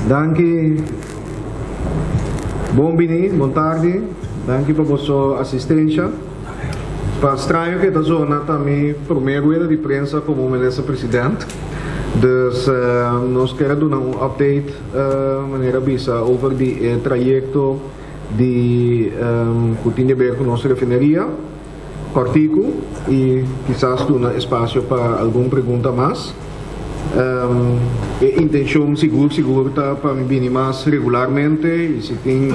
Danki. Bon bini, bon tardi. Danki pa boso asistencia. Pa straño cu ta zona ta mi prome rueda di prensa como minister president. Dus nos kier a duna un update manera bisa over di e trayecto di cu tin di ber cu nos refineria kòrtiku i kisas duna espasio pa algun pregunta mas. E intenshon sigur sigur ta pa mi bini mas regularmente i si tin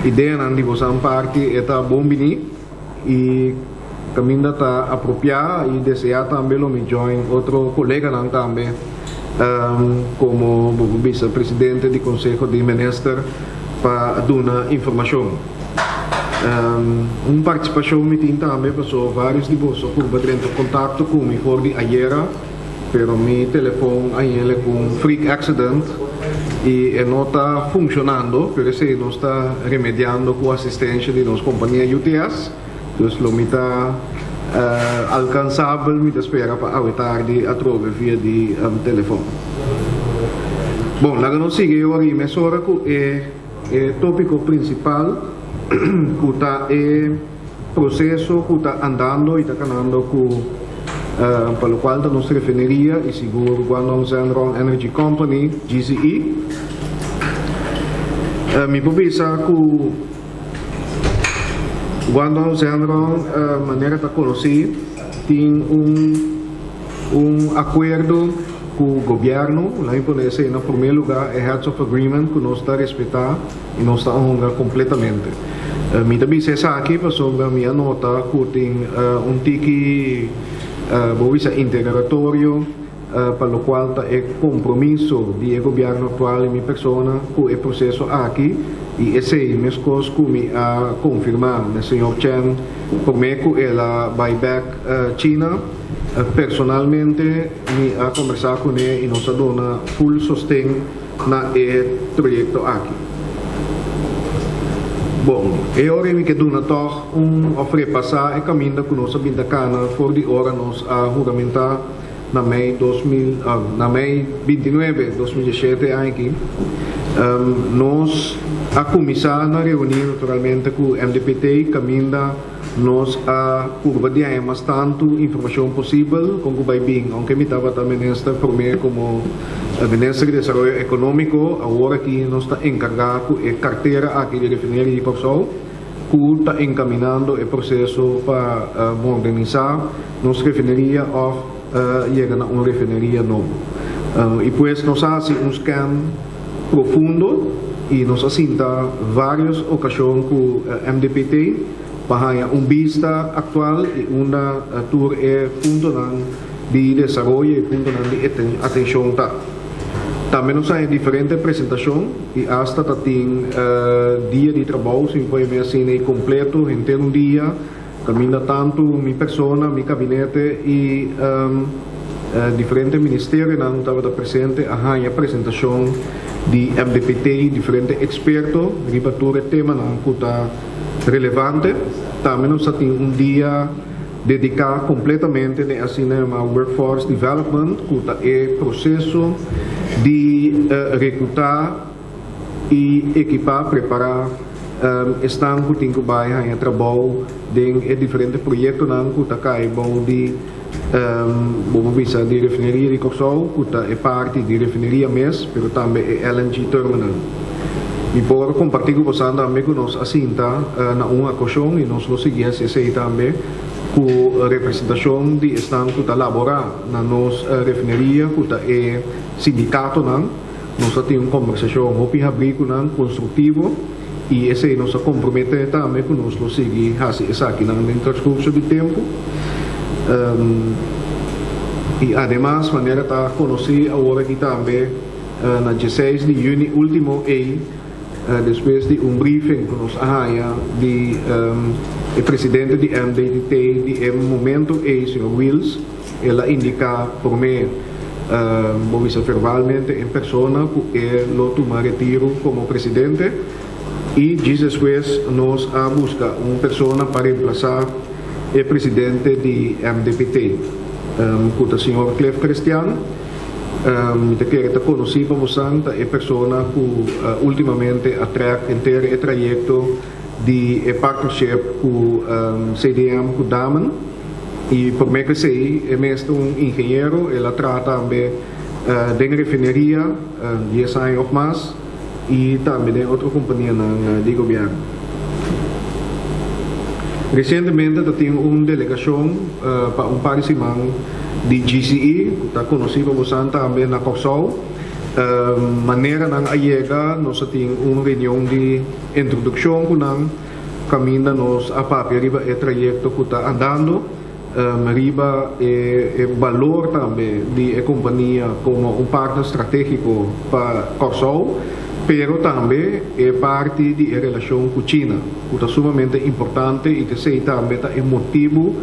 ideanan di bosan parti e ta bon bini i kaminda ta apropiá i deseá tambe lo mi join otro koleganan tambe komo bo por bisa presidente di konseho di minister pa duna informashon. Un partisipashon mi tin tambe paso vários di boso purba drenta kontakto ku mi for di ayera pero mi telefon a yele ku un freak accident i e no ta funshonando pero esei nos ta remediando ku asistensha di nos kompania UTS dus lo mi ta alkansabel mi ta spera pa awe tardi atrobe via di telefon. Bon laga nos sigui awor i mesora ku e. E tópiko prinsipal ku ta e proseso ku ta andando i ta kanando ku pa lokual ta nos refineria i sigur Guangdong Zhenrong Energy Company, GZE. Mi por bisa ku Guangdong Zhenrong manera ta konosí tin un un akuerdo ku gobièrnu, nan pone esei na promé lugá, e Heads of Agreement ku nos ta respetá i nos ta honra kompletamente. Mi ta bisa esaki pasobra mi a nota ku tin un tiki, bo bisa interogatorio pa lokual ta e kompromiso di e gobièrnu aktual i mi persona ku e proseso aki i esei meskos ku mi a konfirmá na señor Chen promé ku el a bai bèk China. Personalmente mi a kombersá kuné i nos a duna ful sosten na e proyekto aki. Bon, e ora ei mi ke duna tòg un òf repasá e kaminda ku nos a bin ta kana for di ora nos a huramentá na mei 2000, na mei 29, 2017 aña aki. Nos a kuminsá na reuní naturalmente ku MDPT kaminda. Nos a purba di haña mas tantu informashon posibel kon ku bai bin. Ounke mi tabata minister promé komo minister di desaroyo ekonómiko, awor aki nos ta enkargá ku e kartera aki di refineria di Kòrsou ku ta enkaminando e proseso pa modernisá nos refineria òf yega na un refineria nobo. I pues nos a hasi un scan profundo i nos a sinta vários okashon ku MDPT pa haña un bista aktual i unda tur e puntonan di desaroyo i puntonan di atenshon ta. Tambe nos haña diferente presentashon i asta ta tin dia di trabou, si mi por yam'é asina, i kompleto henter un dia Kaminda tantu mi persona, mi kabinete i diferente ministerionan tabata presente a haña presentashon di MDPT i diferente eksperto riba tur e temanan ku ta relevante. Tambe nos a tin un dia dediká kompletamente na e asina yamá Workforce Development ku ta e proseso di rekrutá i ekipá, prepará esnan ku tin ku bai haña trabou den e diferente proyektonan ku ta kai bou di bo por bisa di refineria di Kòrsou ku ta e parti di refineria mes pero tambe e LNG terminal. Mi por kompartí ku bosan tambe ku nos a sinta na un akoshon i nos lo sigui hasi esei tambe ku representashon di esnan ku ta laborá na nos refineria ku ta e sindikatonan. Nos a tin un kombersashon hopi habrí ku nan, konstruktivo, i esei nos a komprometé tambe ku nos lo sigui hasi esakinan den transkurso di tempu. I ademas, manera ta konosí awor aki tambe, na dieseis di yüni último ei, despues di un briefing ku nos a haña di e presidente di MDTT di e momento ei, señor Wiels, El a indiká promé, bo bisa verbalmente en persona, ku e lo tuma retiro komo presidente i djis despues nos a buska un persona pa remplasá e presidente di MDPT, ku ta señor Cliff Christian. Mi ta kere ta konosí pa bosan, ta e persona ku últimamente a trèk henter e trayekto di e partnership ku CDM ku Damen. I promé ku esei e mes ta un ingeniero, el a traha tambe den refineria dies aña òf mas i tambe den otro kompanianan di gobièrnu. Resientemente ta tin un delegashon pa un par di siman di GCE, ku ta konosí pa bosan tambe na Kòrsou. Manera nan a yega nos a tin un reunion di introdukshon ku nan kaminda nos a papia riba e trayekto ku ta andando, riba e balor tambe di e kompania komo un partner stratégiko pa Kòrsou, pero tambe e parti di e relashon ku China ku ta sumamente importante i t'esei tambe ta e motibu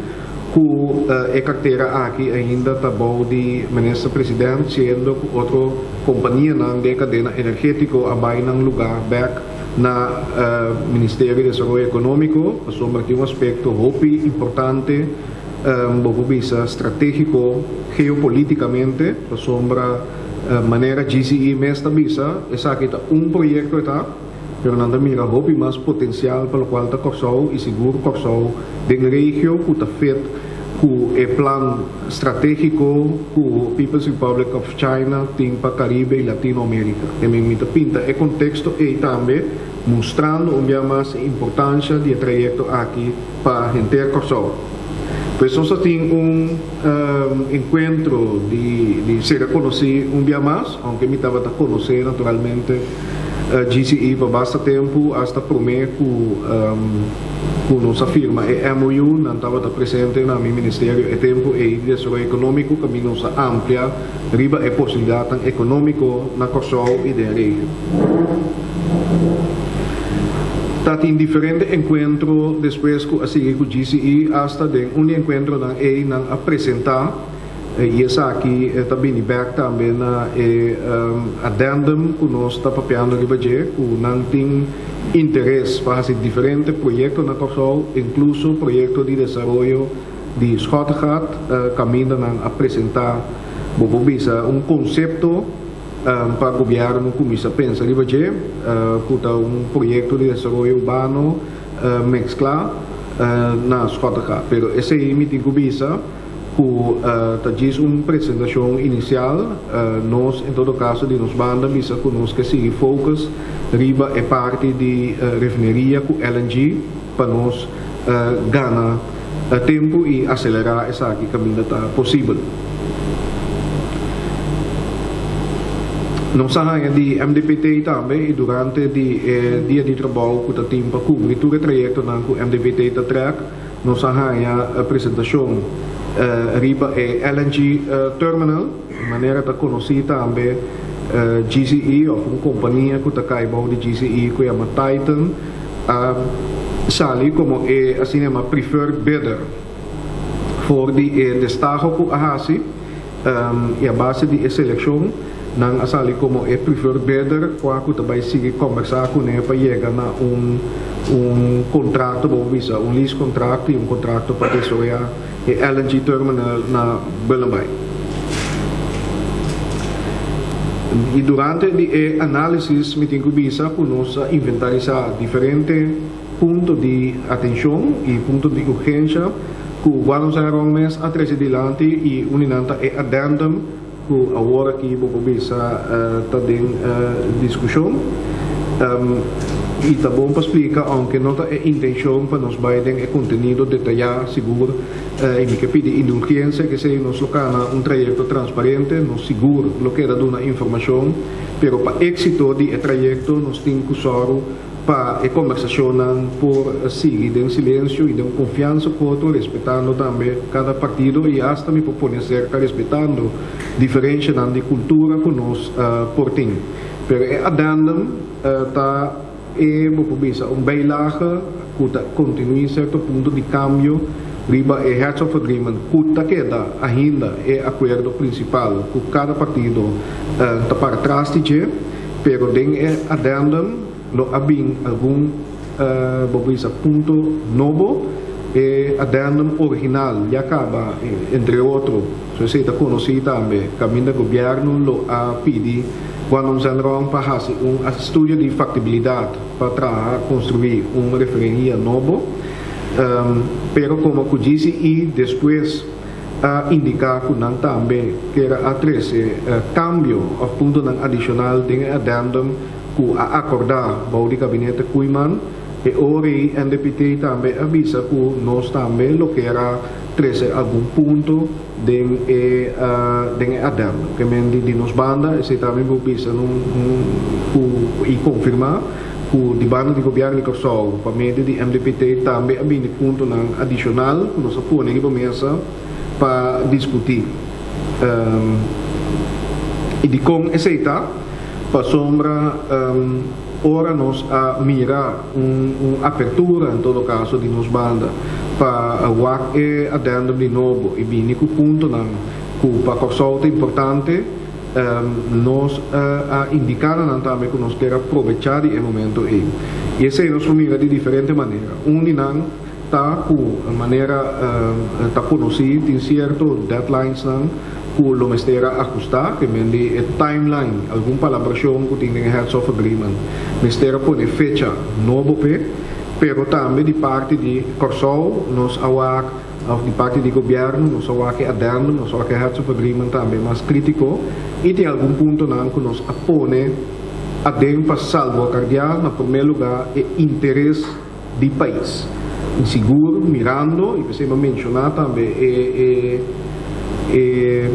ku e kartera aki ainda ta bou di Minister President siendo ku otro kompanianan den e kadena energétiko a bai nan lugá bèk na Ministerio di Desaroyo Ekonómiko pasobra tin un aspekto hopi importante, bo por bisa stratégiko geopolítikamente, pasobra manera GCE mes ta bisa esaki ta un proyekto e ta. Pero nan ta mira hopi mas potensial pa lokual ta Kòrsou i sigur Kòrsou den regio ku ta fit ku e plan stratégiko ku People's Republic of China tin pa Karibe i Latino Amerika. E mi mi ta pinta e konteksto ei tambe mustrando un bia mas e importansha di e trayekto aki pa henter Kòrsou. Pues nos a tin un enkuentro di di sera konosí un bia mas, ounke mi tabata konosé naturalmente GCE pa basta tempu, asta promé ku ku nos a firma e MOU, nan tabata presente na mi ministerio e tempu ei di Desaroyo Ekonómiko kaminda nos a amplia riba e posibilidatnan ekonómiko na Kòrsou i den regio. Ta tin diferente enkuentro despues ku a sigui ku GCE, asta den un di enkuentronan ei nan a presentá. I esaki ta bini bek tambe na e addendum ku nos ta papiando riba dje, ku nan tin interes pa hasi diferente proyekto na Kòrsou, inkluso proyekto di desaroyo di Schottegat, kaminda nan a presentá, bo por bisa, un konsepto pa gobièrnu kuminsá pensa riba dje, ku ta un proyekto di desaroyo urbano meskla na Schottegat. Pero esei mi tin ku bisa. Ku ta djis un presentashon inisial, nos en todo kaso di nos banda bisa ku nos ke sigui focus riba e parti di refineria ku LNG pa nos gana tempu i aselerá esaki kaminda ta posibel. Nos a haña di MDPT tambe i durante di e dia di trabou ku ta tin pa kubri tur e trayektonan ku MDPT ta trèk, Nos a haña presentashon riba e LNG terminal, manera ta konosí tambe GCE òf un kompania ku ta kai bou di GCE ku yama Titan a sali komo e asina yama preferred bidder for di e destaho ku a hasi i a base di e selekshon nan a sali komo e preferred bidder kua ku ta bai sigui kombersá kuné pa yega na un un kontrato, bo por bisa un lease kontrakt i un kontrakto pa desaroyá e LNG terminal na Bullenbaai. I durante di e análisis mi tin ku bisa ku nos a inventarisá diferente punto di atenshon i punto di urgensha ku Guadalupe Rong mes a trese dilanti i un di nan ta e addendum ku awor aki bo por bisa ta den diskushon. I ta bon pa splika ounke no ta e intenshon pa nos bai den e kontenido detayá sigur i mi ke pidi indulgensia kesei nos lo kana un trayekto transparente, nos sigur lo keda duna informashon pero pa éksito di e trayekto nos tin ku sòru pa e kombersashonnan por sigui den silensio i den konfiansa ku otro, respetando tambe kada partido i asta mi por pone serka respetando diferenshanan di kultura ku nos por tin. Pero e addendum ta e, bo por bisa, un bijlage ku ta kontinuí serto punto di kambio riba e Heads of Agreement ku ta keda ainda e akuerdo prinsipal ku kada partido ta para tras di dje. Pero den e addendum lo a bin algun, bo por bisa, punto nobo. E addendum original ya kaba, entre otro, so esei ta konosí tambe, kaminda gobièrnu lo a pidi Guangdong Zhenrong pa hasi un estudio di faktibilidat pa traha konstruí un refineria nobo, pero komo ku GCE despues a indiká ku nan tambe kier a trese kambio òf puntonan adishonal den e addendum ku a akordá bou di gabinete Koeiman. E ora ei NDPT tambe a bisa ku nos tambe lo kier a trese algun punto den e den e addendum. Ke men di di nos banda esei tambe bo bisa un ku i konfirmá ku di banda di gobièrnu di Kòrsou pa medio di MDPT tambe a bini puntonan adishonal ku nos a pone riba mesa pa diskutí. I dikon esei ta? Pasobra. Ora nos a mira un un apertura en todo caso di nos banda pa wak e addendum di nobo y bini cu puntonan cu pa Corsou ta importante, nos a indica na nan tambe cu nos kier a probecha di e momento ey. Y esey nos por mira di diferente manera. Un di nan ta cu manera ta conoci tin cierto deadlinesnan cu lo mester a ahusta, ke men di e timeline, algun palabracion cu tin den e Heads of Agreement mester a pone fecha nobo p'e, pero tambe di parti di Corsou nos a wak, of di parti di Gobierno nos a wak e addendum, nos a wak e Heads of Agreement tambe mas critico y tin algun puntonan cu nos a pone aden pa salvaguardia na prome lugar e interes di pais. I sigur mirando, i p'esei mi a menshoná tambe e e e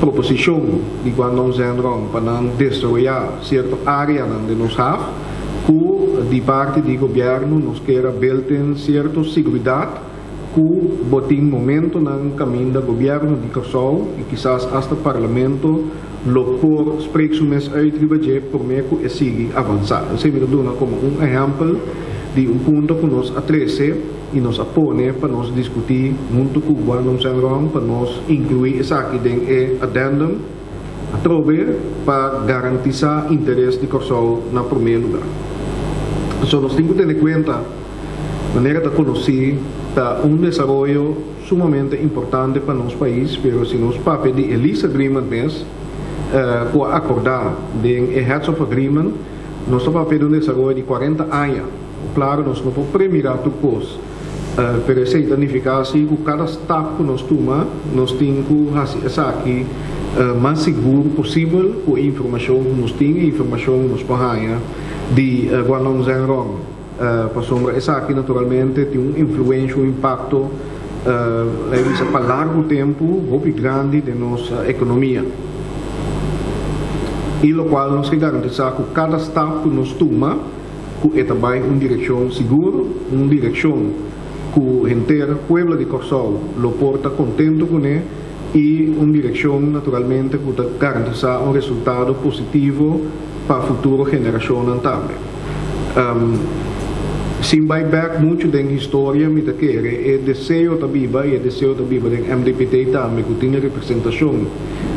proposishon di Guangdong Zhenrong pa nan desaroyá sierto áreanan den nos haf, ku di parti di gobièrnu nos kier a built in sierto siguridat ku bo tin momentonan kaminda gobièrnu di Kòrsou i kisas asta parlamento lo por spreek su mes uit riba dje promé ku e sigui avansá. Esei mi ta duna komo un ehèmpel di un punto ku nos a trese i nos a pone pa nos diskutí huntu ku Guangdong Zhenrong pa nos inkluí esaki den e addendum atrobe pa garantisá interes di Kòrsou na promé lugá. So nos tin ku tene kuenta manera ta konosí ta un desaroyo sumamente importante pa nos pais, pero si nos papia di e lease agreement mes ku a akordá den e heads of agreement, nos ta papia di un desaroyo di 40 aña. Klaro nos no por premirá tur kos, pero esei ta nifiká si ku kada stap ku nos tuma nos tin ku hasi esaki mas sigur posibel ku e informashon ku nos tin, e informashon ku nos por haña di Guangdong Zhenrong. Pasobra esaki naturalmente tin un influensha, un impakto, laga bisa pa largu tempu hopi grandi den nos ekonomia. I lokual nos ke garantisá ku kada stap ku nos tuma ku e ta bai un direkshon sigur, un direkshon ku henter pueblo di Kòrsou lo por ta kontentu kuné i un direkshon naturalmente ku ta garantisá un resultado positivo pa futuro generashonnan tambe. Sin bai bek muchu den historia mi ta kere e deseo ta biba i e deseo ta biba den MDPT tambe ku tin e representashon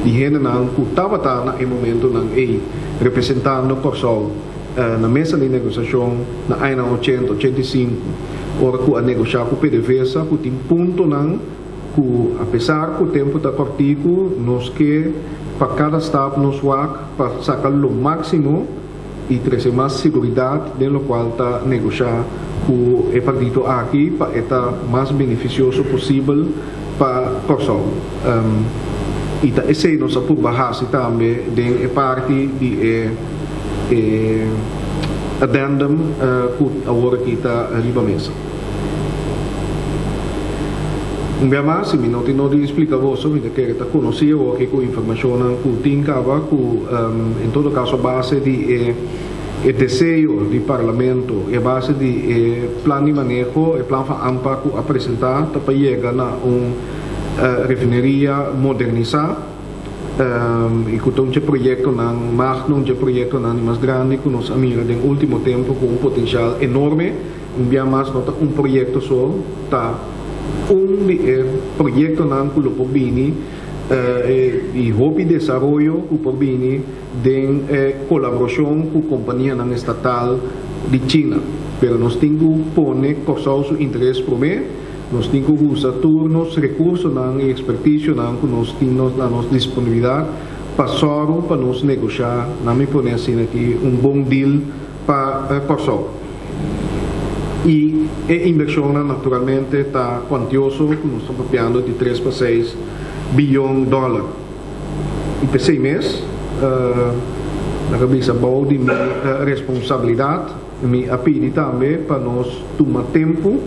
di hendenan ku tabata na e momentonan ei representando Kòrsou na mesa di negosiashon na añanan ochenta, 85 ora ku a negoshá ku PDVSA ku tin puntonan ku apesar ku tempu ta kòrtiku nos ke pa kada stap nos wak pa saka lo máksimo i trese mas siguridat den lokual ta negoshá ku e partido aki pa e ta mas benefisioso posibel pa Kòrsou. I ta esei nos a purba hasi tambe den e parti di e e addendum ku awor aki ta riba mesa. Un bia mas, si mi no tin nodi di splika boso, mi ta kere ta konosí awor aki ku informashonnan ku tin kaba ku en todo kaso a base di e e deseo di Parlamento i a base di e plan di maneho, e plan van aanpak ku a presentá ta pa yega na un refineria modernisá i ku ta un dje proyektonan magno, un dje proyektonan di mas grandi ku nos a mira den último tempu ku un potensial enorme. Un bia mas no ta un proyekto so, ta un di e proyektonan ku lo por bini i hopi desaroyo ku por bini den e kolaborashon ku kompanianan estatal di China. Pero nos tin ku pone Kòrsou su interes promé. Nos tin ku usa tur nos rekursonan i ekspertisionan ku nos tin na nos disponibilidat pa sòru pa nos negoshá, nan mi pone asina aki, un bon deal pa Kòrsou. I e invershonnan naturalmente ta kuantioso ku nos ta papiando di tres pa seis biyon dòler. I p'esei mes, nan a bisa bou di mi responsabilidat, mi a pidi tambe pa nos tuma tempu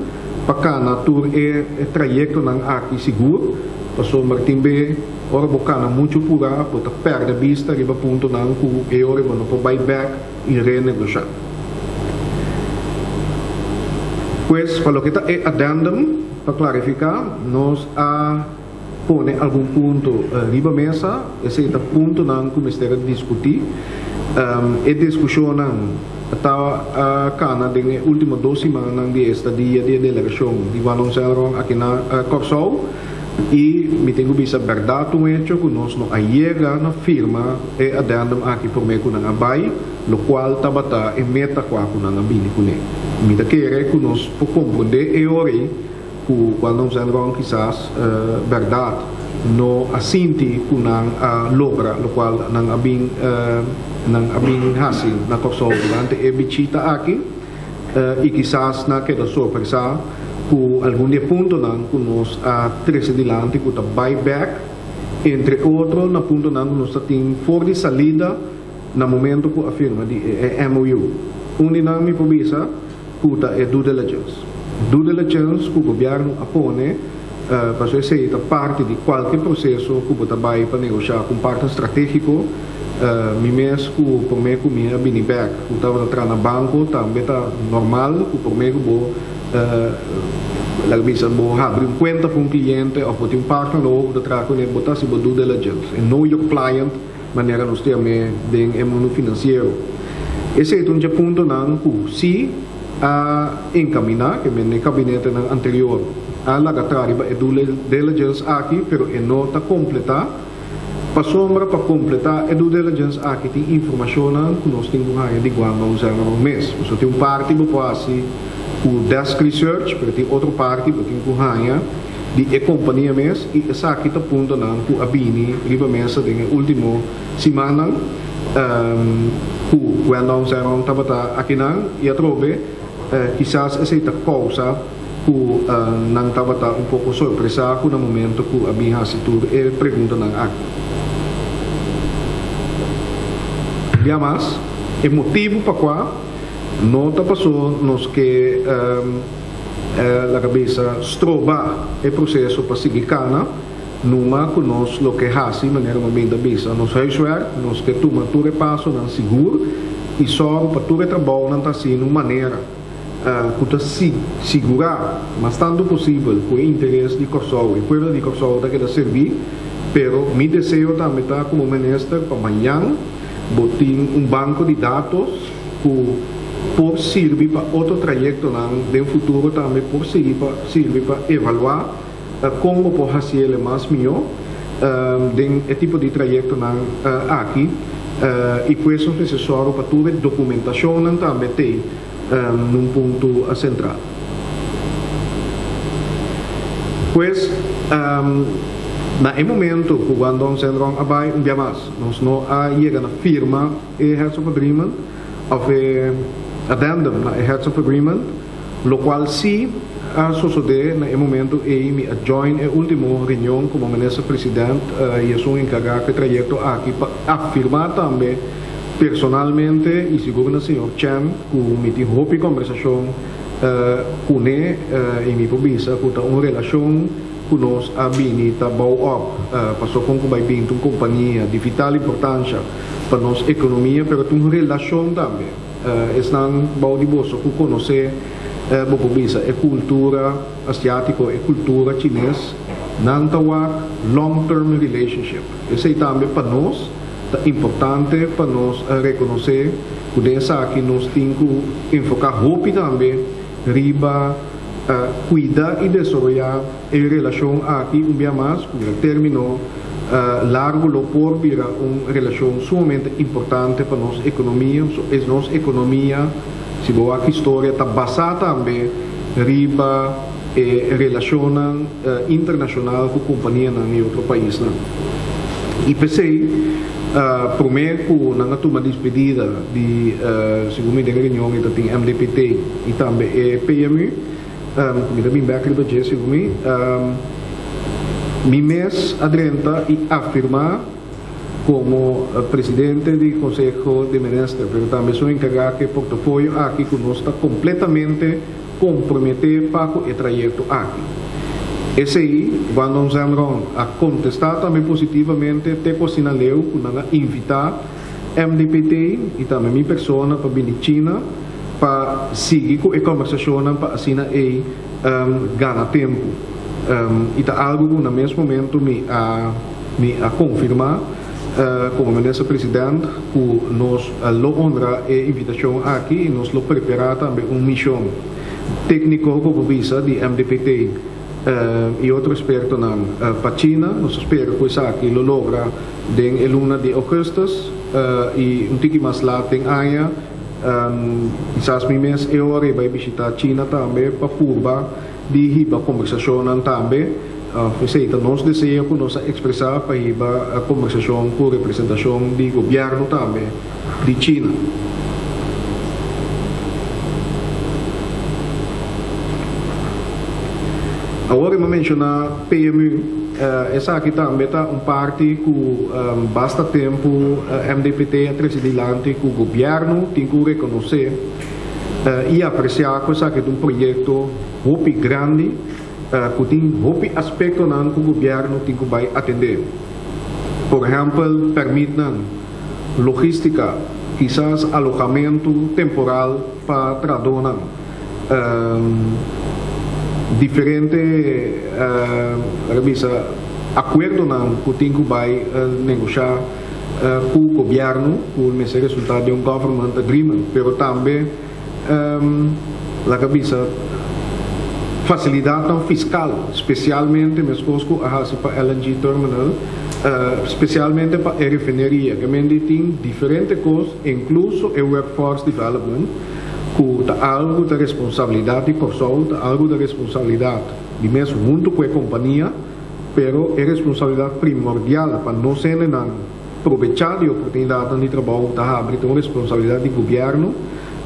pa kana tur e trayektonan aki sigur, pasobra tin be ora bo kana muchu purá bo ta pèrdè bista riba puntonan ku e ora bo no por bai bèk i renegoshá. Pues, pa loke ta e addendum, pa klarifiká, nos a. Pone algun punto riba mesa, esei ta puntonan ku mester a diskutí. E diskushonnan ta kana den e último dos simannan di e estadia di e delegashon di Guandong Zhenrong aki na Kòrsou i mi tin ku bisa bèrdat un hecho ku nos no a yega na firma e addendum aki promé ku nan a bai, lokual tabata e meta kua ku nan a bini kuné. Mi ta kere ku nos por komprondé e ora ei. Ku Guandong Zhenrong kisas bèrdat no a sinti ku nan a logra lokual nan a bin nan a bin hasi na Kòrsou durante e bichita aki i kisas nan a keda sorpresá ku algun di e puntonan ku nos a trese dilanti ku ta bai bèk entre otro na puntonan ku nos ta tin for di salida na momento ku a firma di e MOU. Un di nan mi por bisa. Ku ta e due diligence? Due diligence ku gobièrnu a pone pasobra esei ta parti di kualke proseso ku bo ta bai pa negoshá ku un partner stratégiko. Mi mes ku promé ku mi a bini bèk ku tabata traha na banko tambe ta normal ku promé ku bo laga bisa bo habri un kuenta pa un kliente òf bo tin un partner nobo ku ta traha kuné bo ta hasi bo due diligence e know your client manera nos ta yam'é den e mundu finansiero. Esei ta un dje puntonan ku si a enkaminá, ke men e kabinetenan anterior a laga tra riba e due diligence aki, pero e no ta kompletá, pasobra pa kompletá e due diligence aki tin informashonnan ku nos tin ku haña di Guangdong Zhenrong mes. Pasobra tin un parti bo por hasi ku desk research, pero tin otro parti bo tin ku haña di e kompania mes i esaki ta puntonan ku a bini riba mesa den e último simannan ku Wendong Zhenrong tabata akinan i atrobe kisas esei ta kousa ku nan tabata un poko sorpresá ku na momento ku a bin hasi tur e preguntanan aki. Bia mas, e motibu pa kua no ta paso nos ke. Laga bisa stroba e proseso pa sigui kana, numa ku nos lo ke hasi manera mi bin ta bisa nos huiswerk, nos ke tuma tur e pasonan sigur i sòru pa tur e trabounan ta hasi na un manera ku ta sigurá mas tantu posibel ku e interes di Kòrsou, e pueblo di Kòrsou ta keda sirbí. Pero mi deseo tambe ta komo minister pa mañan bo tin un banko di datos ku por sirbi pa otro trayektonan den futuro tambe por sigui pa sirbi pa evaluá kon bo por hasiel e mas mihó den e tipo di trayektonan aki i pues nos mester sòru pa tur e dokumentashonnan tambe t'ei nun punto sentral. Pues na e momento ku Guangdong Zhenrong a bai un bia mas nos no a yega na firma e Heads of Agreement of e addendum na e Heads of Agreement, locual si a sosode na e momento ey mi a join e ultimo reunion como Minister President y esun encarga cu e trayecto aki pa afirma tambe personalmente y sigur na señor Chen cu mi tin hopi conversacion cune y mi por bisa cu ta un relacion cu nos a bini ta bou op paso con cu bay binti un compania di vital importancia pa nos economia pero ta un relacion tambe. Esnan bou di boso cu conoce bo por bisa e cultura asiatico, e cultura chines, nan ta wak long term relationship. Esey tambe pa nos ta importante pa nos reconoce cu den esaki nos tin cu enfoca hopi tambe riba cuida y desaroya e relacion aki un bia mas cu na termino largo lo por bira un relacion sumamente importante pa nos economia. So es nos economia, si bo wak historia, ta basa tambe riba. e relashonnan internashonal ku kompanianan i otro paisnan. I p'esei promé ku nan a tuma dispedida di segun mi den e reunion e ta tin MDPT i tambe e PMU, ku mi ta bin bèk riba dje segun mi, mi mes a drenta i afirmá komo presidente di Konseho di Minister, pero tambe esun enkargá ku e portofolio aki ku nos ta kompletamente komprometé pa ku e trayekto aki. Esei, Guangdong Zhenrong a kontestá tambe positivamente te ku asina leu ku nan a invitá MDPT i tambe mi persona pa bini China pa sigui ku e kòmbersashonnan pa asina ei gana tempu. I ta algu ku na mes momento mi a mi a konfirmá komo Minister President ku nos lo honra e invitashon aki i nos lo prepará tambe un mishon tékniko ku por bisa di MDPT i otro ekspertonan pa China. Nos ta spera ku esaki lo logra den e luna di ougùstùs i un tiki mas lat den aña. Kisas mi mes e ora ei bai bishitá China tambe pa purba di hiba kombersashonnan tambe. Esei ta nos deseo ku nos a ekspresá pa hiba kombersashon ku representashon di gobièrnu tambe di China. Awor mi a menshoná PMU. Esaki tambe ta un parti ku basta tempu MDPT a trese dilanti ku gobièrnu tin ku rekonosé i apresiá ku esaki ta un proyekto hopi grandi ku tin hopi aspektonan ku gobièrnu tin ku bai atendé. Por ehèmpel pèrmitnan, logístika, kisas alohamentu temporal pa trahadónan, diferente laga bisa akuerdonan ku tin ku bai negoshá ku gobièrnu ku mester resultá den un government agreement, pero tambe laga bisa fasilidatnan fiskal, spesialmente meskos ku a hasi pa LNG terminal, spesialmente pa e refineria. Ke men di tin diferente kos, inkluso e workforce development, ku ta algu ta responsabilidat di Kòrsou, ta algu ta responsabilidat di mes huntu ku e kompania, pero e responsabilidat primordial pa nos hendenan probechá di oportunidatnan di trabou ta habri ta un responsabilidat di gobièrnu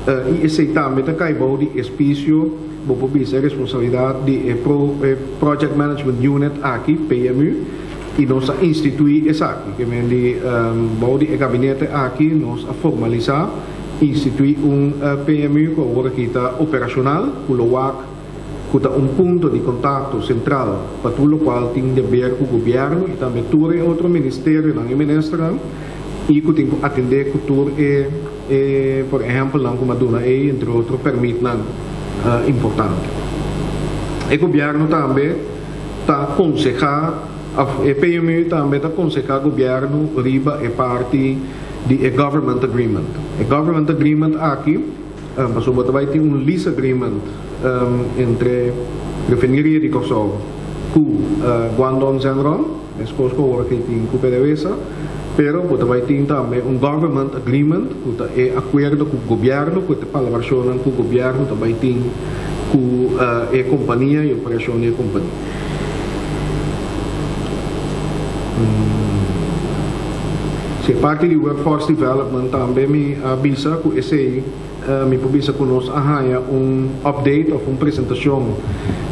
i esei tambe ta kai bou di espisio, bo por bisa e responsabilidat di e Project Management Unit aki, PMU, i nos a instituí esaki. Ke men di bou di e gabinete aki nos a formalisá instituí un PMU ku awor aki ta operashonal ku lo wak ku ta un punto di kontakto sentral pa tur lokual tin di aber ku gobièrnu i tambe tur e otro ministerionan i ministernan i ku tin ku atendé ku tur e e por ehèmpelnan ku mi a duna ei entre otro pèrmitnan importante. E gobièrnu tambe ta konsehá òf e PMU tambe ta konsehá gobièrnu riba e parti di e government agreement. E government agreement aki. Pasobra ta bai tin un lease agreement entre Refineria di Kòrsou ku Guangdong Zhenrong, meskos ku awor aki tin ku PDVSA, pero bo ta bai tin tambe un government agreement ku ta e akuerdo ku gobièrnu, ku e palabrashonnan ku gobièrnu ta bai tin ku e kompania i operashon di e kompania. Si e parti di workforce development tambe mi a bisa ku esei mi por bisa ku nos a haña un update of un presentashon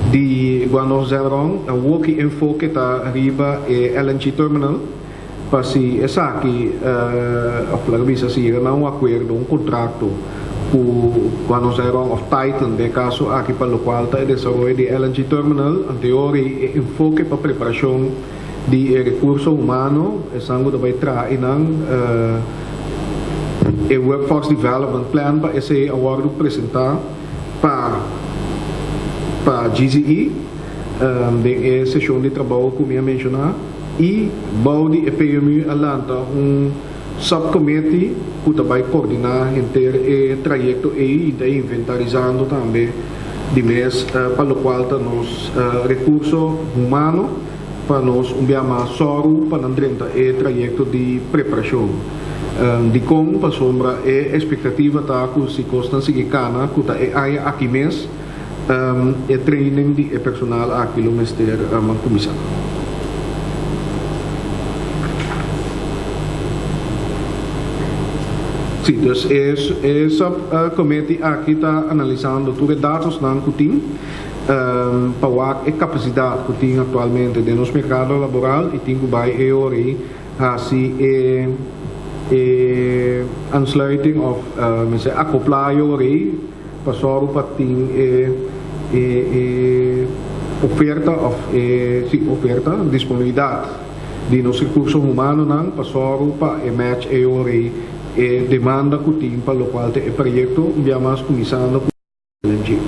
di Guangdong Zhenrong. Awor ki enfoke ta riba e LNG terminal pa si esaki of laga bisa si yega na un akuerdo, un kontrakto ku Guangdong Zhenrong of Titan den e kaso aki pa lokual ta e desaroyo di e LNG terminal. Anteor e enfoke pa preparashon di e rekurso humano, esan ku ta bai traha einan, e Workforce Development Plan pa esei a wòrdu presentá pa pa GCE den e seshon di trabou ku mi a menshoná i bou di e PMU a lanta un subcommittee ku ta bai koordiná henter e trayekto ei i ta inventarisando tambe di mes pa lokual ta nos rekurso humano. Pa nos un bia mas sòru pa nan drenta e trayekto di preparashon. Dikon? Pasobra e espektativa ta ku si kosnan sigui kana ku ta e aña aki mes. E training di e personal aki lo mester kuminsá. Sí, dus e e subcommittee aki ta analisando tur e datosnan ku tin pa wak e kapasidat ku tin aktualmente den nos merkado laboral i tin ku bai e ora ei hasi e e aansluiting òf mester akoplá e ora ei pa sòru pa tin e e e oferta òf e sí oferta, disponibilidat di nos rekurso humanonan pa sòru pa e match e ora ei e demanda ku tin pa lokual ta e proyekto un bia mas kuminsando ku LNG.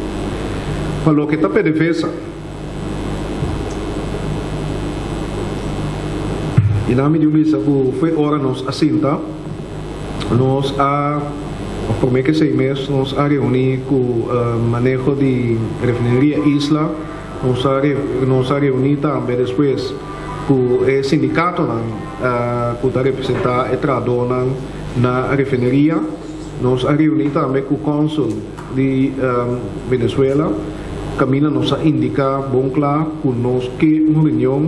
Pa loke ta PDVSA i nan mi di bisa ku fo'i ora nos a sinta. Nos a, of prome ke sei mes, nos a reuni ku maneho di Refineria Isla, nos a nos a reuni tambe despues ku e sindikatonan ku ta representa e trahadónan na refineria, nos a reuni tambe ku konsul di Venezuela, kaminda nos a indiká bon kla ku nos ke un reunion.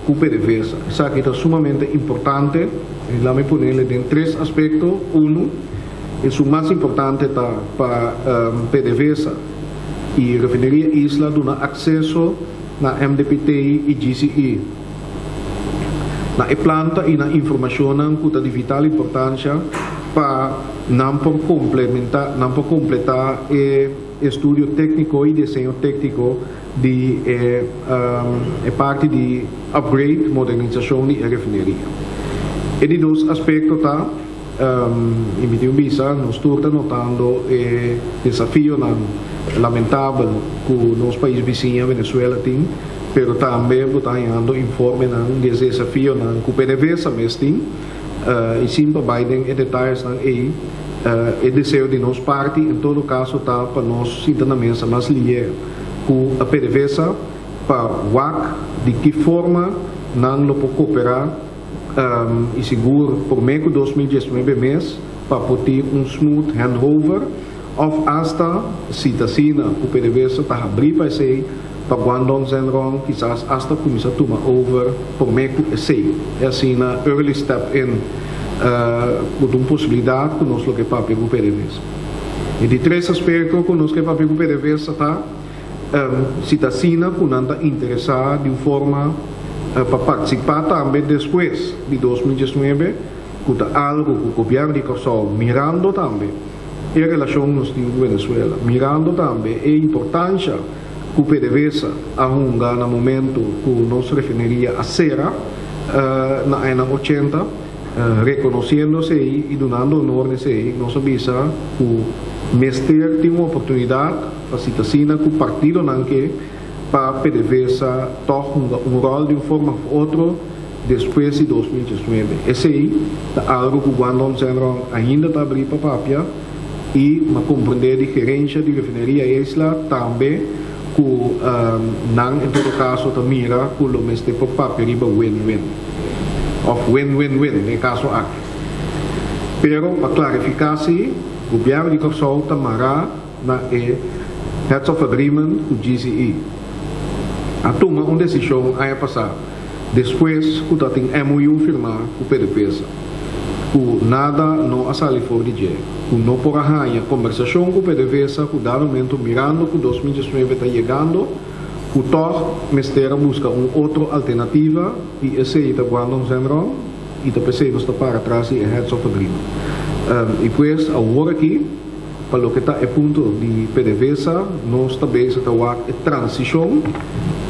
Ku PDVSA. Esaki ta sumamente importante i la mi ponele den tres aspekto. Unu, esun mas importante ta pa PDVSA i Refineria Isla duna akseso na MDPT i GCE na e planta i na informashonnan ku ta di vital importansha pa nan por komplementa nan por kompletá e estudio tékniko i diseño tékniko di e e parti di upgrade, modernisashon di e refineria. E di dos aspekto ta, i mi tin un bisa, nos tur ta notando e desafionan lamentabel ku nos pais bisiña Venezuela tin, pero tambe bo ta hañando informenan di e desafionan ku PDVSA mes tin, i sin pa bai den e detayesnan ei, e deseo di nos parti en todo kaso ta pa nos sinta na mesa mas lier ku a PDVSA pa wak di ki forma nan lo por koperá i sigur promé ku 2019 mes pa por tin un smooth handover òf asta si ta asina ku PDVSA ta habrí pa esei pa Guangdong Zhenrong kisas asta kuminsá tuma over promé ku esei e asina early step in ku ta un posibilidat ku nos lo ke papia ku PDVSA. E di tres aspekto ku nos ke papia ku PDVSA ta si ta asina ku nan ta interesá di un forma pa partisipá tambe despues di 2019 ku ta algu ku gobièrnu di Kòrsou mirando tambe e relashon nos tin ku Venezuela, mirando tambe e importansha ku PDVSA a hunga na momento ku nos refineria a sera na añanan ochenta, rekonosiendo esei i dunando honor na esei, nos a bisa ku mester tin un oportunidat pa si ta asina ku partidonan ke pa PDVSA tòg hunga un ròl di un forma òf otro despues di 2019. Esei ta algu ku Guangdong Zhenrong ainda ta abrí pa papia i m'a komprendé di gerensha di Refineria Isla tambe ku nan en todo kaso ta mira ku lo mester por papia riba win-win òf win-win-win den e kaso aki. Pero pa klarifiká si, Gobièrnu di Kòrsou ta mará na e Heads of Agreement ku GCE. A tuma un desishon aña pasá despues ku ta tin MOU firmá ku PDVSA, ku nada no a sali for di dje, ku no por a haña kombersashon ku PDVSA ku dado momento mirando ku 2019 ta yegando, ku tòg mester a buska un otro alternativa i esei ta Guangdong Zhenrong i ta p'esei nos ta para tras di e Heads of Agreement. I pues awor aki. Pa loke ta e punto di PDVSA, nos ta bezig ta wak e transishon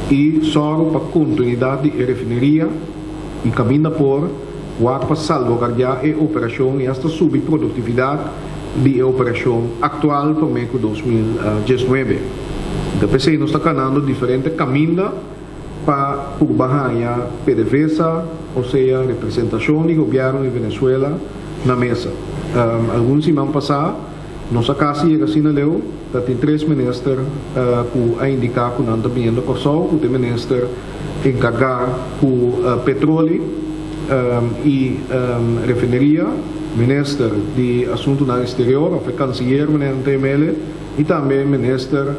i sòru pa kontinuidat di e refineria i kaminda por wak pa salvaguardiá e operashon i asta subi produktividat di e operashon aktual promé ku 2019. Ta p'esei nos ta kanando diferente kaminda pa purba haña PDVSA, osea representashon di gobièrnu di Venezuela, na mesa. Algun siman pasá nos a kasi yega asina leu, ta tin tres minister ku a indiká ku nan ta biniendo Kòrsou, ku ta e minister enkargá ku petroli i refineria, minister di asuntunan eksterior òf e kansiyer manera nan ta yam'el, i tambe minister.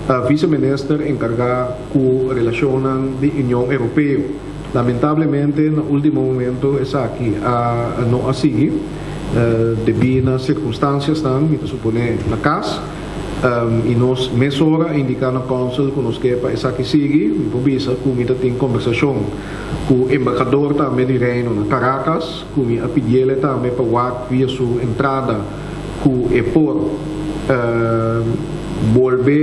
Vice Minister enkargá ku relashonnan di Union Europeo. Lamentablemente na último momento esaki a no a sigui debí na sirkunstansiasnan, mi ta suponé na kas, i nos mesora a indiká na Council ku nos ke pa esaki sigui. Mi por bisa ku mi ta tin kombersashon ku embahador tambe di Reino na Caracas ku mi a pidiele tambe pa wak via su entrada ku e por bolbe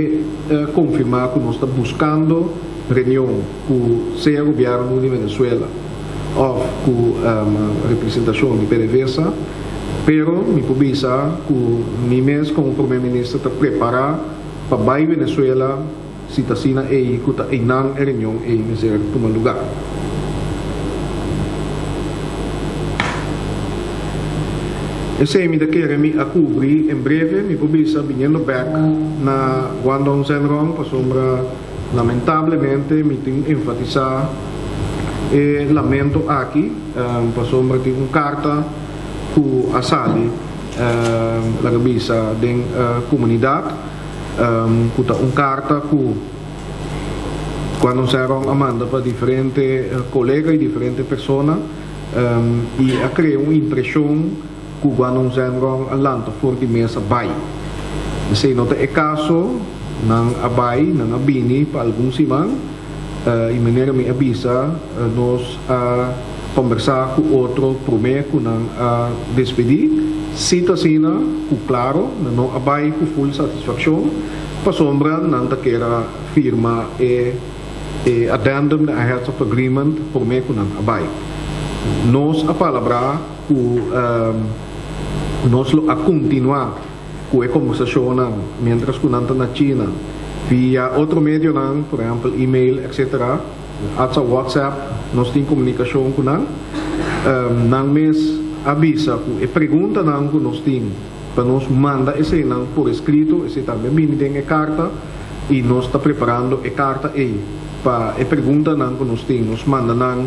konfirmá ku nos ta buskando reunion ku sea gobièrnu di Venezuela òf ku representashon di PDVSA, pero mi por bisa ku mi mes komo Prome Minister ta prepará pa bai Venezuela si ta asina ei ku ta einan e reunion ei mester tuma lugá. Esei mi ta kere mi a kubri en breve, mi por bisa biniendo bèk na Guangdong Zhenrong pasobra Lamentablemente mi tin enfatisá e lamento aki pasobra tin un karta ku a sali laga bisa den komunidat ku ta un karta ku kuando Zerong a manda pa diferente kolega i diferente persona i a krea un impreshon ku Guanong Zhenrong a lanta for di mesa bai. Esei no ta e kaso, nan a bai, nan a bini pa algun siman i manera mi a bisa nos a kombersá ku otro promé ku nan a despedí. Si ta asina ku klaro nan no a bai ku ful satisfakshon pasobra nan ta kier a firma e e addendum di a heads of agreement promé ku nan a bai. Nos a palabrá. Ku nos lo a kontinuá ku e kombersashonnan miéntras ku nan ta na China via otro medionan, por ehèmpel email etcetera, atsa WhatsApp nos tin komunikashon ku nan. Nan mes a bisa ku e preguntanan ku nos tin pa nos manda eseinan por eskrito, esei tambe bini den e karta i nos ta preparando e karta ei pa e preguntanan ku nos tin nos manda nan.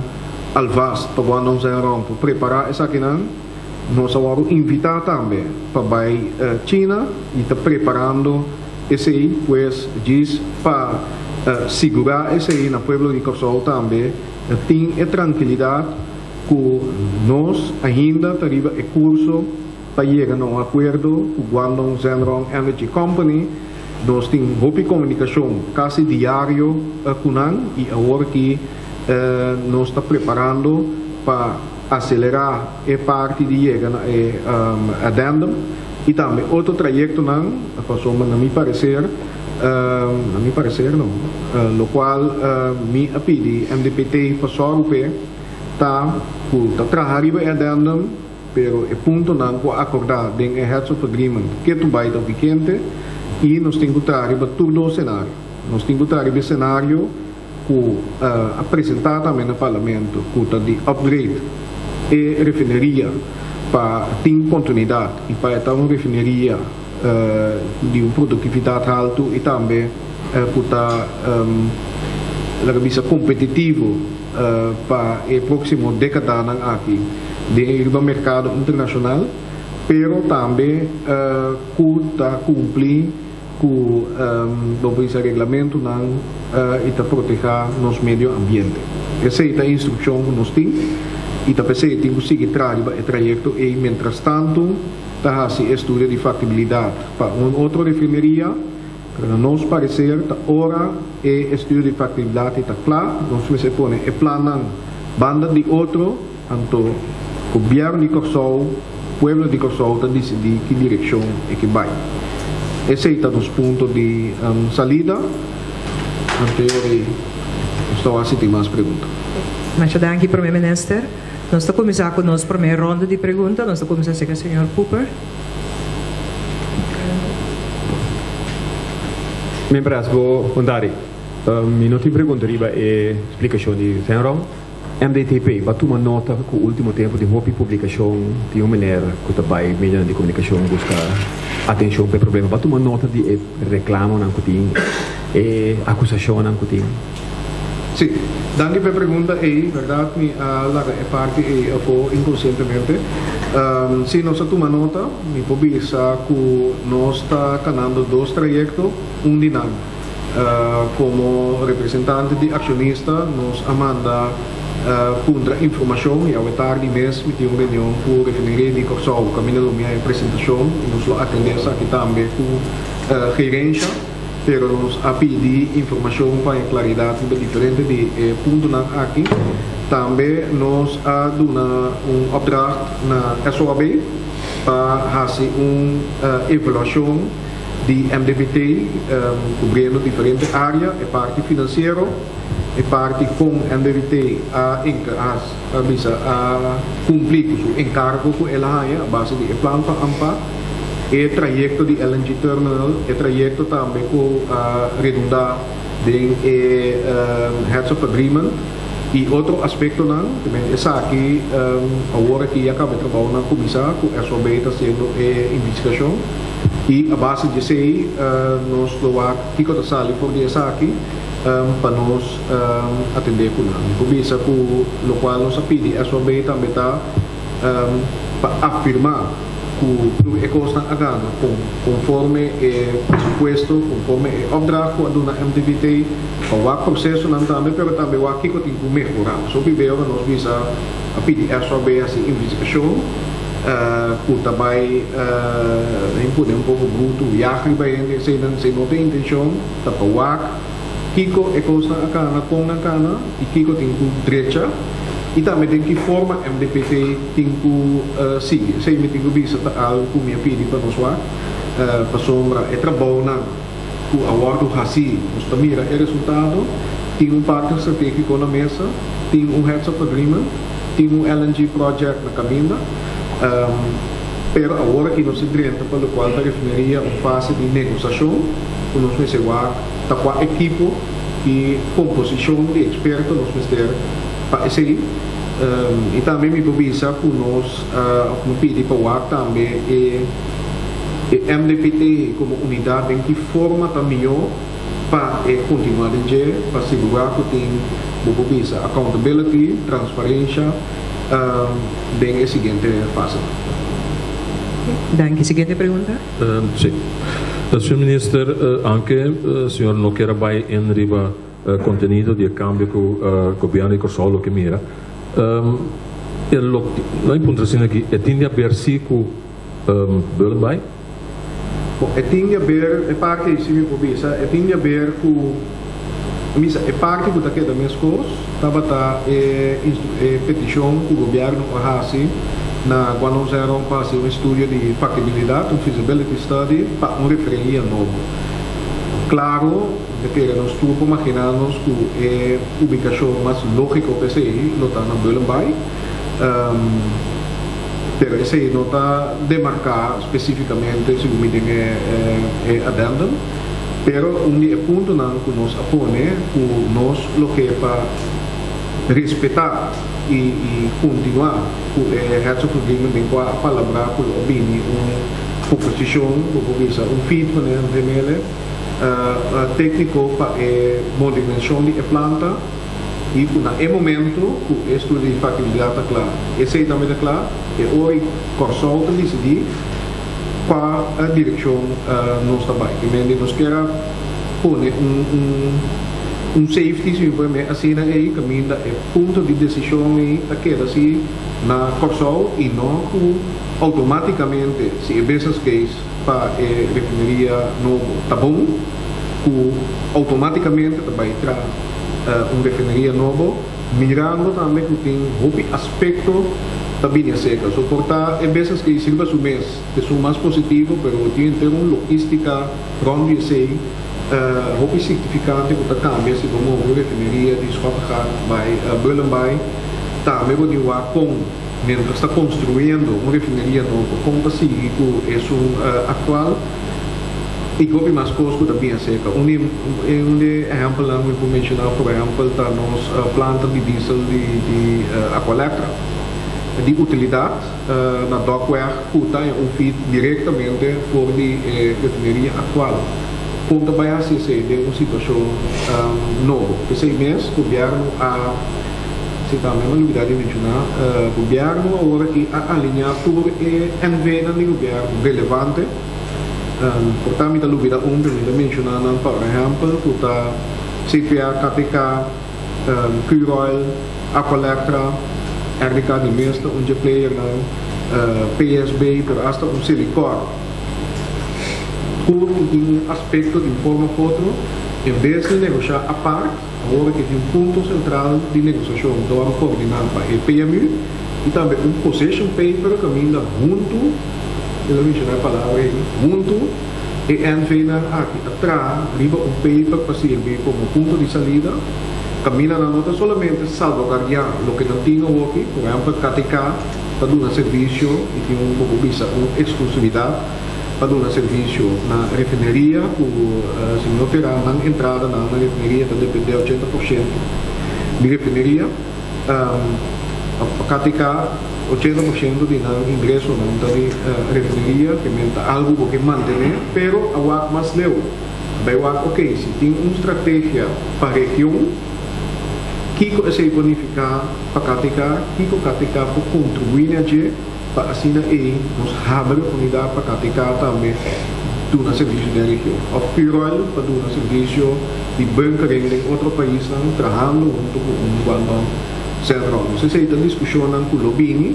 Alvast pa Guangdong Zhenrong por prepará esakinan. Nos a wòrdu invitá tambe pa bai China i ta preparando esei, pues djis pa sigurá esei na pueblo di Kòrsou tambe tin e trankilidat ku nos ainda ta riba e kurso pa yega na un akuerdo ku Guangdong Zhenrong Energy Company. Nos tin hopi komunikashon kasi diario ku nan i awor ki Nos ta preparando pa aselerá e parti di yega na e addendum i tambe otro trayektonan pasobra na mi pareser, na mi pareser no, lokual mi a pidi MDPT pa sòru p'e ta ku ta traha riba e addendum pero e puntonan ku a akordá den e heads of agreement ketu bai ta vigente i nos tin ku traha riba tur dos senario. Nos tin ku traha riba e senario. ku a presentá tambe na Parlamento ku ta di upgrade e refineria pa tin kontinuidat i pa e ta un refineria di un produktividat haltu i tambe ku ta laga bisa kompetitivo pa e próksimo dekadanan aki den riba merkado internashonal pero tambe ku ta kumpli ku lo bisa reglamentunan i ta protehá nos medio ambiente. Esei ta e instrukshon ku nos tin i ta p'esei tin ku sigui traha riba e trayekto ei mientrastantu ta hasi e estudio di faktibilidat pa un otro refineria, pero na nos pareser ta ora e estudio di faktibilidat ei ta kla nos mester pone e plannan banda di otro anto gobièrnu di Kòrsou Pueblo di Kòrsou ta disidí ki direkshon e ke bai. Esei ta nos punto di salida. Anterior ei nos ta wak si tin mas pregunta. Masha danki Prome Minister. Nos ta kuminsá ku nos prome ronda di pregunta. Nos ta kuminsá serka señor Cooper. Mientras bo Ondari, mi no tin pregunta riba e splikashon di Zenron. MDTP, Bo a tuma nota ku último tempu tin hopi publikashon di un mener ku ta bai medionan di komunikashon buska atenshon pa e problema. Bo a tuma nota di e reklamonan ku tin, e akusashonnan ku tin? Sí. Danki pa e pregunta ei. Bèrdat mi a laga e parti ei afó inkonsientemente. Sí, nos a tuma nota. Mi por bisa ku nos ta kanando dos trayekto, un di nan. Komo representante di akshonista nos a manda puntra informashon i awe tardi mes mi tin un reunion ku Refineria di Kòrsou kaminda lo mi haña presentashon i nos lo atendé esaki tambe ku gerensha, pero nos a pidi informashon pa haña klaridat riba diferente di e puntonan aki. Tambe nos a duna un opdracht na SOAB pa hasi un evaluashon. di MDBT, kubriendo diferente área, e parti finansiero, e parti kon MDBT a a bisa a kumpli ku su enkargo ku el a haña a base di e plan pa AMPA, e trayekto di LNG Terminal, e trayekto tambe ku a redundá den e Heads of Agreement i otro aspektonan. Esaki awor aki ya kaba e trabounan kuminsá ku SOB ta hasiendo e investigashon. I a base di esei nos lo wak kiko ta sali for di esaki pa nos atendé ku nan. Mi por bisa ku lokual nos a pidi SOB tambe ta pa afirmá ku tur e kosnan a gana konforme e presupuesto, konforme e opdracht ku a duna MTBT pa wak prosesonan tambe pero tambe wak kiko tin ku mehorá. So pibé ora nos bisa a pidi SOB hasi investigashon. Ku ta bai den pone un poko brutu yag riba hende eseinan si no ta intenshon ta pa wak kiko e kosnan a kana kon nan kana i kiko tin ku drecha i tambe den ki forma MDPT tin ku sigui esei mi tin ku bisa ta algu ku mi a pidi pa nos wak pasobra e trabounan ku a wòrdu hasí nos ta mira e resultado tin un partner strategiko na mesa tin un heads of agreement. Tin un LNG project na caminda, pero awor aki nos ta drenta pa locual ta refineria un fase di negociacion cu nos mester wak ta cua ekipo y composicion di experto nos mester pa esey. Y tambe mi por bisa cu nos a of mi pidi pa wak tambe e MDPT como unidad den ki forma ta miyo. Pa e kontinuá den dje, pa sigurá ku tin, bo por bisa, accountability, transparencia, den e siguiente fasenan. Danki. Siguiente pregunta. Sí. Señor Minister, aunke señor no kier a bai in riba contenido di e cambio cu Gobierno di Corsou lo ke mira, e lo, no e puntra asina aki, e tin di haber si cu Bullenbaai? Bon, e tin di haber, e parti ei si mi por bisa, e tin di haber ku, mi bisa, e parti ku ta keda meskos tabata e e petishon ku gobièrnu a hasi na Guandong Zhenrong pa hasi un estudio di faktibilidat, un feasibility study, pa un refineria nobo. Klaro, mi ta kere nos tur por maginá nos ku e ubikashon mas lógiko pa esei lo ta na Bullenbaai. Pero esei no ta demarká spesífikamente segun mi den e addendum. Pero un di e puntonan ku nos a pone ku nos lo ke pa respetá i kontinuá ku e Heads of Agreement den kua a palabrá ku lo a bini un proposishon, bo por bisa un feed manera nan ta hemele, tékniko pa e modernisashon di e planta. I ku na e momento ku e estudio di faktibilidat ta kla, esei tambe ta kla, e ora i Kòrsou ta disidí kua direkshon nos ta bai. Primer di nos kier a pone un un safety, si mi por hem'é asina ei, kaminda e punto di desishon ei ta keda si na Kòrsou i no ku outomátikamente si e business case pa e refineria nobo ta bon, ku outomátikamente ta bai traha. Un refineria nobo, mirando tambe ku tin hopi aspekto ta bini aserka. So por ta e business case riba su mes esun mas positivo, pero tin henter un logistica rond di esey hopi significante ku ta cambia si bo move un refineria di Schottegat bai Bullenbaai. Tambe bo tin wak kon mientras ta construyendo un refineria nobo kon ta sigui ku esun actual. I hopi mas kos ku ta bin aserka. Un di un di e ehèmpelnan ku mi por menshoná por ehèmpel ta nos planta di diesel di di Aqualectra di utilidat na Dokweg ku ta un feed direktamente for di e refineria aktual. Kon ta bai hasi esei den un situashon nobo? P'esei mes gobièrnu a, si tambe mi a lubidá di menshoná, gobièrnu awor aki a alineá tur e NVnan di gobièrnu relevante. Por ta mi ta lubida un, pero mi ta menshoná nan por ehèmpel ku ta CPA, KTK, Curoil, Aqualectra, RDK di mes ta un dje playernan, PSB, pero asta un Selikor. Tur ku tin un aspekto di un forma of otro, en bes di negoshá apart, awor ke tin un punto sentral di negosiashon ta wòrdu koordiná pa e PMU i tambe un position paper kaminda huntu, mi lo menshoná e palabra ei, huntu e NVnan aki a traha riba un paper pa sirbi komo punto di salida, kaminda nan no ta solamente salvaguardiá loke nan tin awoki, por ehèmpel KTK ta duna servisio i tin un bo por bisa un eksklusividat pa duna servisio na refineria ku si no tera nan entradanan na refineria ta depende 80% di refineria. Pa KTK 80% di nan ingresonan ta di refineria ke men ta algu bo ke mantene pero a wak mas leu a bai wak ok si tin un strategia pa region kiko esei por nifiká pa KTK kiko KTK por kontribuí na dje. Pa asina ei nos habri oportunidat pa KTK tambe duna servisio den region òf Curoil pa duna servisio di bunkering den otro paisnan trahando hunto ku un Guangdong Zhenrong. Nos esei ta diskushonnan ku lo bini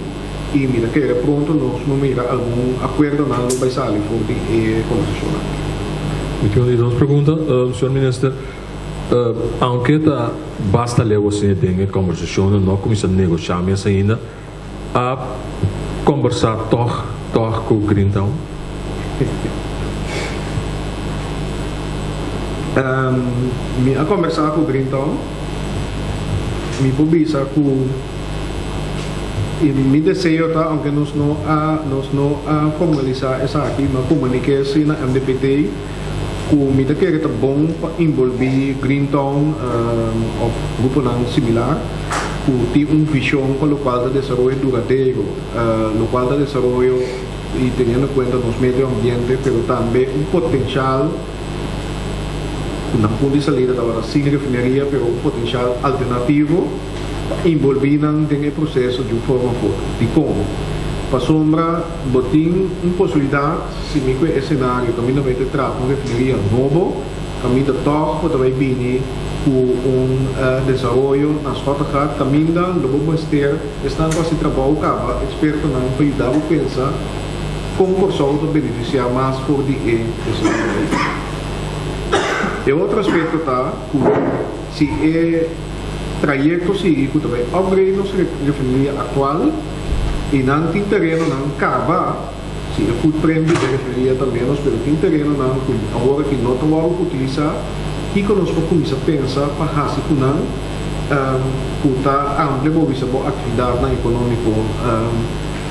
i mi ta kere pronto nos lo mira algun akuerdonan lo bai sali for di e kombersashonnan. Mi tin un di dos pregunta, señor Minister. Aunke ta basta leu asina den e kombersashonnan no a kuminsá negoshá mes ainda. A kombersá tòg tòg ku Greentown? Mi a kombersá ku Greentown. Mi por bisa ku mi deseo ta, aunke nos no a nos no a formalisá esaki, mi a komuniké si na MDPT ku mi ta kere ta bon pa inbolbí Greentown òf gruponan similar. Ku tin un vishon pa lokual ta desaroyo duradero, lokual ta desaroyo i teniendo kuenta nos medio ambiente, pero tambe un potenshal ku nan punto di salida tabata sin refineria, pero un potenshal alternativo pa involví nan den e proseso di un forma of otro. Dikon? Pasobra bo tin un posibilidat, si mi ku e esenario kaminda mester traha un refineria nobo, Kaminda tòg bo ta bai bini ku un desaroyo na Schottegat, kaminda lo bo mester esnan ku hasi trabou kaba, ekspertonan pa yuda bo pensa kon Kòrsou ta benefisiá mas for di e desaroyo ei. E otro aspekto ta ku si e trayekto sigui ku ta bai upgrade nos refineria aktual i nan tin terenonan kaba, Si e footprint di e refineria ta ménos pero tin terenonan ku awor aki no ta wòrdu utilisá, kiko nos por kuminsá pensa pa hasi ku nan ku ta amplia bo bisa bo aktividatnan ekonómiko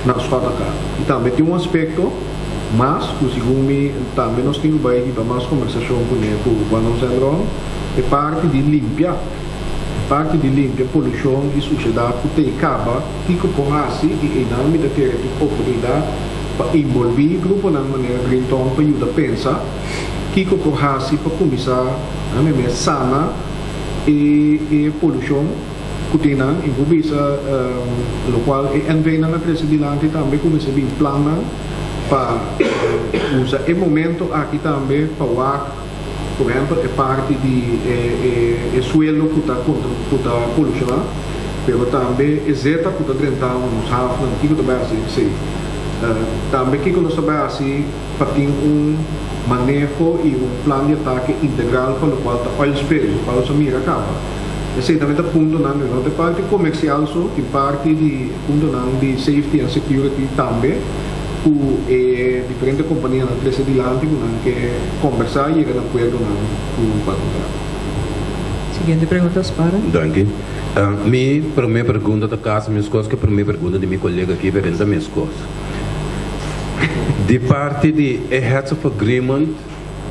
na Schotaka? I tambe tin un aspekto mas ku segun mi tambe nos tin ku bai hiba mas kombersashon kuné ku Guandong Zendron, e parti di limpia, e parti di limpia polushon i sushedat ku tei kaba. Kiko por hasi i einan mi ta kere tin oportunidat pa inbolbí gruponan manera Greentown pa yuda pensa kiko por hasi pa kuminsá na meme sana e e polushon ku tin nan i por bisa lokual e NV nan a trese dilanti tambe kuminsá bin plannan pa usa e momento aki tambe pa wak por ehempel e parti di e suelo ku ta ku ta polushoná, pero tambe e zeta ku ta drentando nos hafnan, kiko ta bai hasi esei? Tambe kiko nos ta bai hasi pa tin un maneho i un plan di atake integral pa lokual ta oil spill, lokual nos a mira kaba. Esei tambe ta puntonan, no ta e parti komersial so, tin parti di puntonan di safety and security tambe. Ku e diferente kompanianan trese dilanti ku nan ke kombersá i yega na akuerdonan ku Banco Central. Siguiente pregunta, Spara. Danki. Mi prome pregunta ta kasi meskos ku e prome pregunta di mi kolega aki, pero e no ta meskos. Di parti di e Heads of Agreement,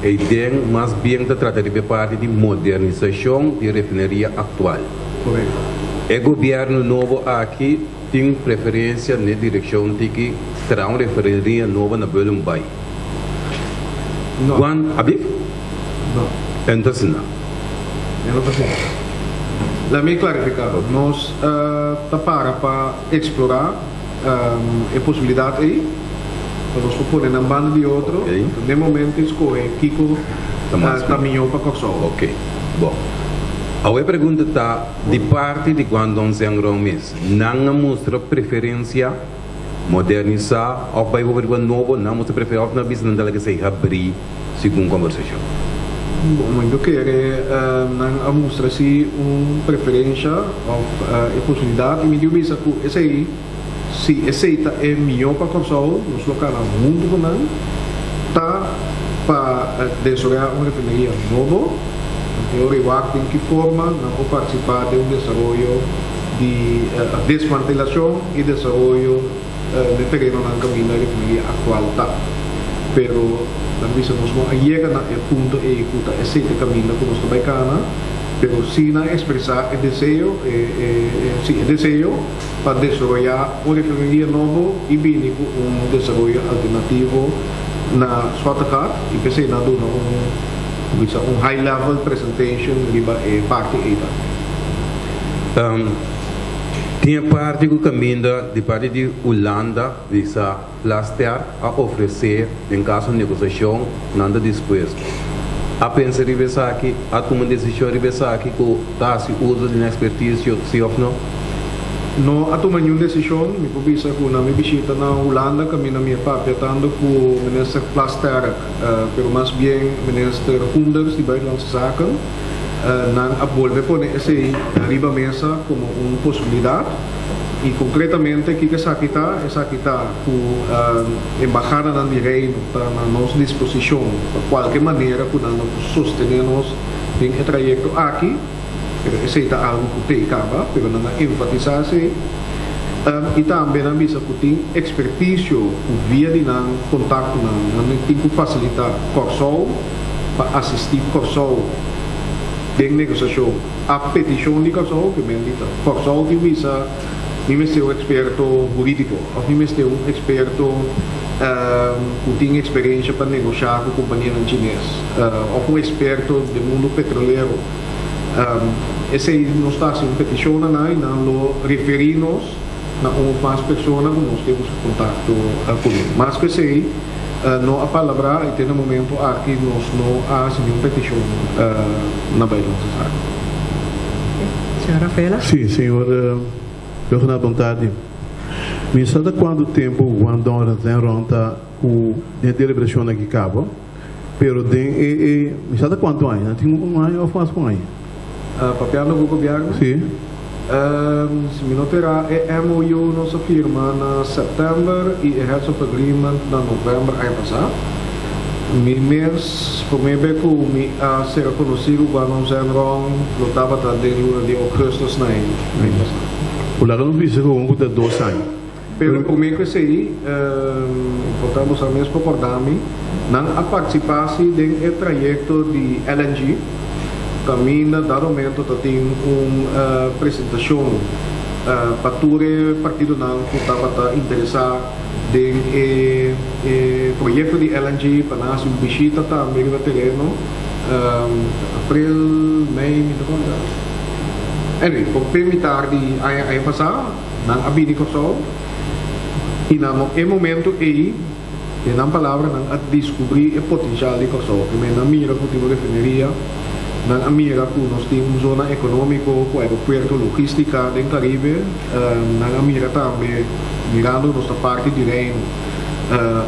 ei den mas bien ta trata riba e parti di modernisashon di refineria aktual. Korekto. E gobièrnu nobo aki. Tin preferencia n'e direccion tiki traha un refineria nobo na Bullenbaai. No. Juan, Abif? No. Entonces no. E no ta asina. Laat mi clarifica. Nos ta para pa explora e posibilidad ey. Pa nos por pone nan banda di otro, den momento i skohe kiko ta mihó pa Kòrsou. Ok. Bon. Awe e pregunta ta di parti di Guangdong Zhengrong mes. Nan a mustra preferensia modernisá òf bai hopi riba nobo? Nan a mustra preferensia òf nan a bisa nan ta laga esei habrí segun kòmbersashon? Bon, mi ta kere nan a mustra si un preferensha òf e posibilidat i mi diu bisa ku esei. Si esei ta e mihó pa Kòrsou, nos lo kana huntu ku nan ta pa desaroyá un refineria nobo. Anto riwak den ki forma nan por partisipá den un desaroyo di desmantelashon i desaroyo den terenonan kaminda e refineria aktual ta. Pero nan bisa nos no a yega na e punto ei ku ta esei ta e kaminda ku nos ta bai kana, pero si nan ekspresá e deseo, si e deseo. Pa desaroyá un refineria nobo i bini ku un desaroyo alternativo na Schottegat i p'esei nan a duna un bisa un high level presentation riba e parti ei tambe. Tin e parti ku kaminda di parti di Hulanda bisa Plasterk a ofresé den kaso negosiashon nan ta dispuesto. A pensa riba esaki? A tuma desishon riba esaki ku ta hasi uso di nan ekspertisio, si òf no? No a tuma niun desishon. Mi por bisa ku na mi bishita na Hulanda kaminda mi a papia tantu ku Minister Plasterk pero mas bien Minister Koenders di Buitenlandse Zaken, nan a bolbe pone esei riba mesa komo un posibilidat. I konkretamente kiko esaki ta? Esaki ta ku embahadanan di Reino ta na nos disposishon pa kualke manera ku nan lo por sostené nos den e trayekto aki, pero esei ta algu ku tei kaba, pero nan a enfatisá esei. I tambe nan bisa ku tin ekspertisio ku via di nan kontaktonan nan tin ku fasilitá Kòrsou pa asistí Kòrsou den negosiashon. A petishon di Kòrsou ke men di ta Kòrsou tin bisa mi mester un eksperto hurídiko òf mi mester un eksperto ku tin eksperensha pa negoshá ku kompanianan chines òf un eksperto den mundu petrolero. Esei nos ta hasi un petishon na nan i nan lo referí nos na un òf mas persona ku nos ke buska kontakto kuné. Mas ku esei no a palabrá i te na momento aki nos no a hasi niun petishon na Buitenlandse Zaken. Señor Rafaela. Sí, señor Rhuggenaath bon tardi. Mi sa ta cuanto tempo Guangdong Zhenrong ta cu den e deliberacion aki caba, pero den e e mi sa ta cuanto aña, nan tin un aña of mas cu un aña? Papiando cu gobierno? Sí. Si mi no ta erá e MOU nos a firma na sèptèmber i e Heads of Agreement na novèmber aña pasá. Mi mes promé be ku mi a sera konosí ku Guangdong Zhenrong lo tabata den luna di ougùstùs na aña pasá. Bo laga nos bisa ku ku ta dos aña. Pero promé ku esei, importá bo sa mes por kòrda mi, nan a partisipá si den e trayekto di LNG. Kaminda dado momento ta tin un presentashon pa tur e partidonan ku tabata interesá den e proyekto di LNG pa nan hasi un bishita tambe riba tereno, april, mei mi ta konta. Anyway, por pe mitar di aña aña pasá nan a bini Kòrsou i na e momento ei, Den nan palabra nan a diskubrí e potenshal di Kòrsou. Primer nan mira ku tin un refineria, nan a mira ku nos tin un zona ekonómiko ku aeropuerto, logístika den Karibe, nan a mira tambe, mirando nos ta parti di Reino,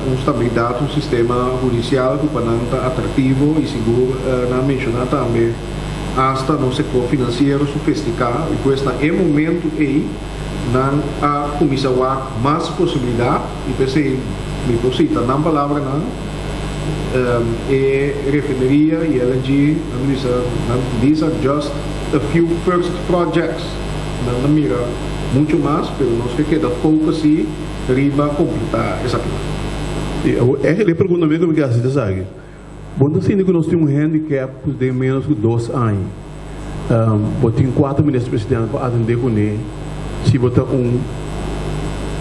un stabilidat, un sistema hudisial ku pa nan ta atraktivo i sigur nan a menshoná tambe asta nos sektor finansiero sofestiká i pues na e momentu ei nan a kuminsá wak mas posibilidat. I p'esei mi por sita nan palabranan, e refineria i LNG, nan bisa, nan, these are just a few first projects. Nan ta mira mucho mas, pero nos ke keda focus si riba kompletá esakinan. I awor eigenlijk e pregunta mi ku mi ke hasi ta esaki, Bo no ta sinti ku nos tin un handicap ku den ménos ku dos aña bo tin kuater minister presidente pa atendé kuné si bo ta un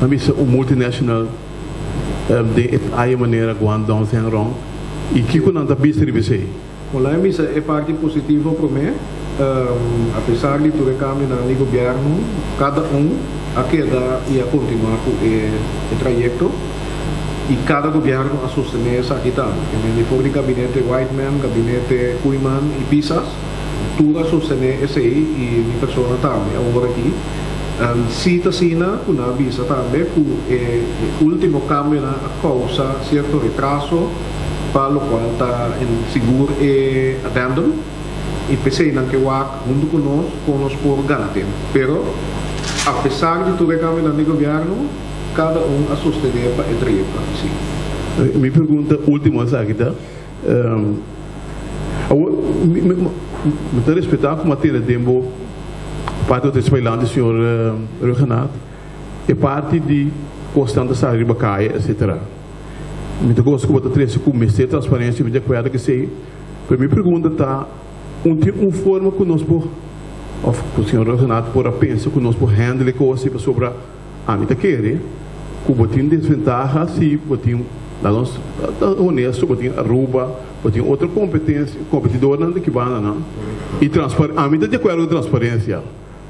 nan bisa un multinational den e taya manera Guangdong Zhengrong i kiko nan ta bisa riba esei? Bon laga mi bisa e parti positivo promé, apesar di tur e kambionan di gobièrnu kada un a keda i a kontinuá ku e trayekto. I kada gobièrnu a sostené esaki tambe. Ke mende for di gabinete Whiteman, gabinete Koeiman i Pisas, tur a sostené esei i mi persona tambe awor aki. Sí ta asina ku nan a bisa tambe ku e último kambionan a kousa sierto retraso pa lokual ta sigur e addendum i p'esei nan ke wak huntu ku nos kon nos por gana tempu. Pero apesar di tur e kambionan di gobièrnu, Kada un a sostené pa e trayekto aki sigui. Mi pregunta último esaki ta, awor mi mi ta respetá ku mi a tende den bo parti otro bailante señor Rhuggenaath e parti di kosnan ta sali riba kaya etcetera. Mi ta gosta ku bo ta trese ku mester transparensia mi di akuerdo ku esei pero mi pregunta ta un tin un forma ku nos por òf ku señor Rhuggenaath por a pensa ku nos por handle e kos pasobra Ami ta kere ku bo tin desventaha si bo tin, laga nos ta honesto, bo tin Aruba, bo tin otro kompetensia, kompetidornan di ki bandanan i transpar, ami ta di akuerdo ku transparensia,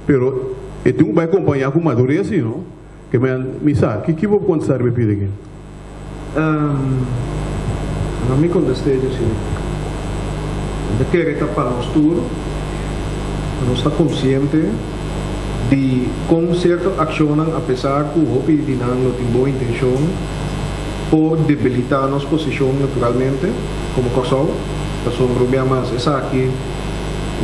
pero e tin ku bai kompañá ku madures si no, ke men mi sa, ki ki bo por kontestá riba e pida aki? No mi kontest'é dj'asina. Mi ta kere ta pa nos tur pa nos ta konsiente di kon sierto akshonnan apesar ku hopi di nan lo tin bon intenshon por debilitá nos posishon naturalmente komo Kòrsou. Pasobra un bia mas esaki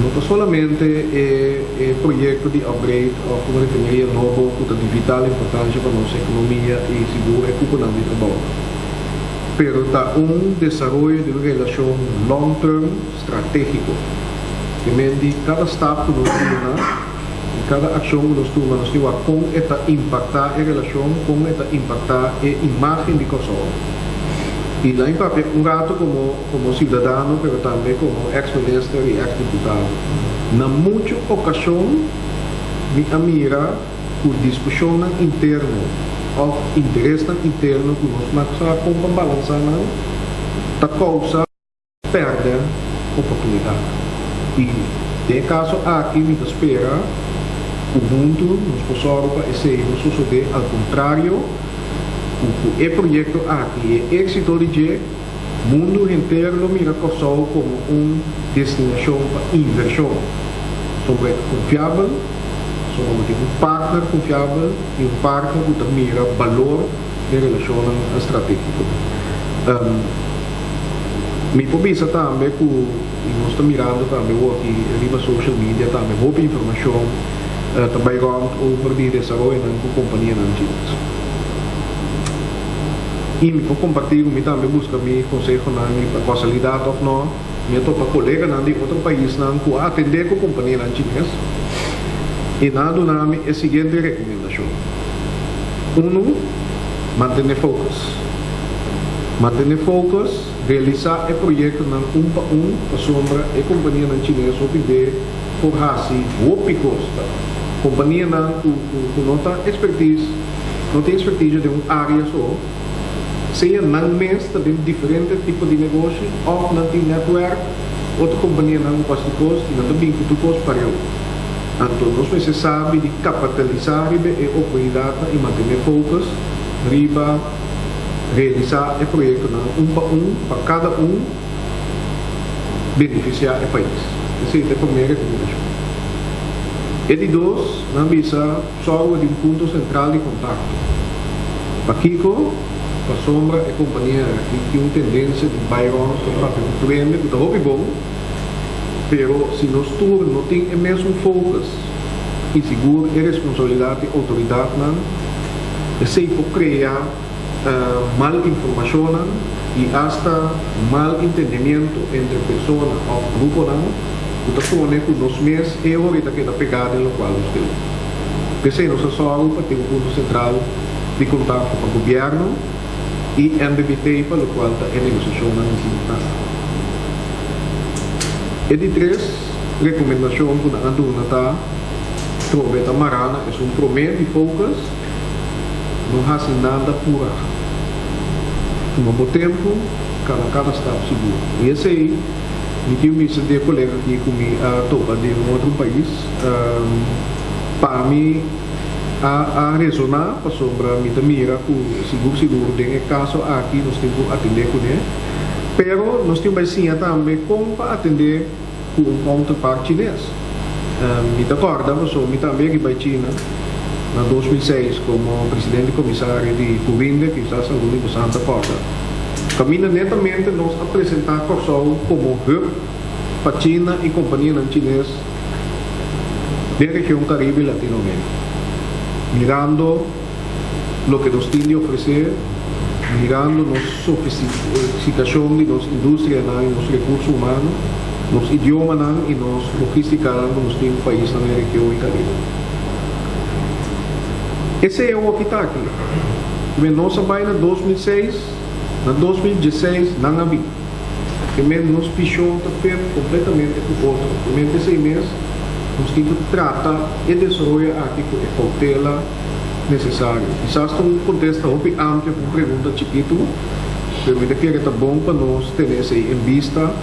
no ta solamente e e proyekto di upgrade òf un refineria nobo ku ta di vital importansha pa nos ekonomia i sigur e kuponan di trabou, pero ta un desaroyo di un relashon long term stratégiko. Ke men di kada stap ku nos tuma i kada akshon ku nos tuma nos tin wak kon e ta impaktá e relashon, kon e ta impaktá e imágen di Kòrsou. I lain papia un ratu komo komo siudadano pero tambe komo eks minister i eks diputado. Na muchu okashon mi a mira ku diskushonnan interno òf interesnan interno ku nos no sa kon pa balansá nan ta kousa pèrdè oportunidat. I den e kaso aki mi ta spera ku huntu nos por sòru pa esei no sosodé, al kontrario ku ku e proyekto aki i e éksito di dje, mundu henter lo mira Kòrsou komo un destinashon pa invershon. Pasobra e ta konfiabel, pasobra bo tin un partner konfiabel i un partner ku ta mira balor den relashonnan stratégiko. Mi por bisa tambe ku i nos ta mirando tambe awor aki riba social media tambe hopi informashon ta bai rònt over di desaroyonan ku kompanianan chines. I mi por kompartí ku mi tambe buska mi konsehonan i pa kasualidat òf nò mi a topa koleganan di otro paisnan ku a atendé ku kompanianan chines i nan a duna mi e siguiente rekomendashon, Unu, mantené focus. Mantené focus. Realisá e proyektonan un pa un pasobra e kompanianan chines hopi be por hasi hopi kos. Ta kompanianan ku ku no ta ekspertis, no tin ekspertisio den un área so, sea nan mes ta den diferente tipo di negoshi òf nan tin nètwèrk otro kompanianan ku hasi kos i nan ta bin ku tur kos pareu. Anto nos mester sabi di kapitalisá riba e oportunidatnan i mantené focus riba. Realisá e proyektonan un pa un pa kada un benefisiá e pais. Esei ta e promé rekomendashon. E di dos, nan bisa sòru di un punto sentral di kontakto. Pakiko? Pasobra e kompania aki tin un tendensia di bai rònt ta papia ku tur hende, ku ta hopi bon, pero si nos tur no tin e mesun focus i sigur e responsabilidat di outoridatnan, Esei por krea mal informashonnan i asta mal entendimiento entre persona òf gruponan ku ta pone ku nos mes e ora ta keda pegá den lokual nos tin. P'esei nos a sòru pa tin un punto sentral di kontakto pa gobièrnu i NBBT pa lokual ta e negosiashonnan simultáneo. E di tres rekomendashon ku nan a duna ta trobe ta mará na esun promé di focus. No hasi nada purá. Tuma bo tempu, kana kada stap sigur. I esei mi tin bisa di e kolega aki ku mi a topa di un otro pais. Pa mi. A resoná pasobra mi ta mira ku sigur sigur den e kaso aki nos tin ku atendé kuné. Pero nos tin bai siña tambe kon pa atendé ku un counterpart chines. Mi ta kòrda pasobra mi tambe a bai China na 2006 komo presidente komisario di Curinde, kisas algun di bosan ta kòrda. Kaminda netamente nos a presentá Kòrsou komo hub pa China i kompanianan chines den region Caribe i Latinoamérika, mirando loke nos tin di ofresé, mirando nos sofistikashon di nos industrianan i nos rekurso humano, nos idiomanan i nos logístikanan ku nos tin ku paisnan den region i Caribe. Esei awoki ta aki. Nos a bai na 2006, na 2016 nan a bin. Ke men nos vishon ta fer kompletamente ku otro. Ke men p'esei mes nos tin ku trata e desaroyo aki ku e koutela nesesario. Kisas ta un kontesta hopi amplio pa un pregunta chikitu, pero mi ta kere ta bon pa nos tene esei en bista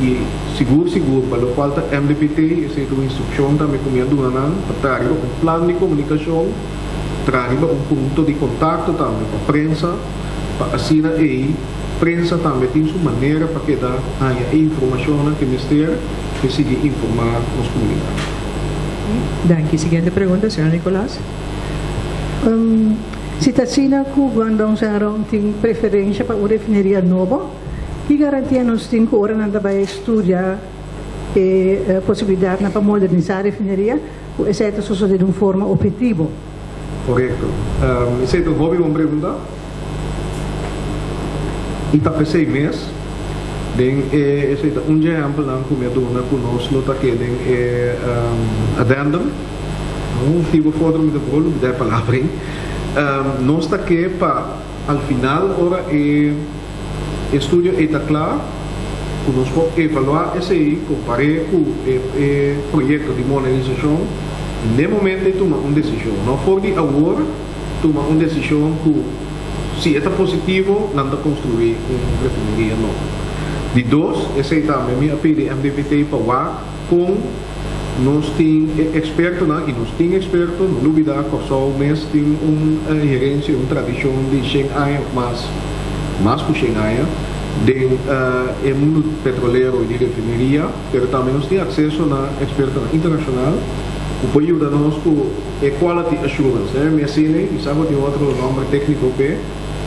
i sigur sigur pa lokual ta MDPT, esei ta un instrukshon tambe ku mi a duna nan pa traha riba un plan di komunikashon, traha riba un punto di kontakto tambe pa prensa. Pa asina ei prensa tambe tin su manera pa keda haña e informashonnan ke mester pe sigui informá nos komunidat. Danki. Siguiente pregunta, señor Nicolaas. Si ta asina ku Guangdong Zhenrong tin preferensha pa un refineria nobo, ki garantia nos tin ku ora nan ta bai studia e posibilidatnan pa modernisá refineria, ku esei ta sosodé di un forma ophetivo? Korekto. Esei ta un hopi bon pregunta. I ta p'esei mes, den e, esei ta un dje ehèmpelnan ku mi a duna ku nos lo ta ke den e addendum. Un tipo foto mi ta por lubidá e palabra ei. Nos ta ke pa al final ora e estudio ei ta kla, ku nos por evaluá esei, kompar'é ku e e proyekto di modernisashon, n'e momento ei tuma un desishon. No for di awor tuma un desishon ku si e ta positivo nan ta konstruí un refineria nobo. Di dos, esei tambe mi a pidi MDPT pa wak kon nos tin e ekspertonan, i nos tin eksperto, no lubidá Kòrsou mes tin un herensia, un tradishon di shen aña òf mas, mas ku shen aña, den e mundu petrolero i di refineria, pero tambe nos tin akseso na ekspertonan internashonal ku por yuda nos ku e quality assurance, mi asina ei, kisas bo tin otro nòmber tékniko p'e,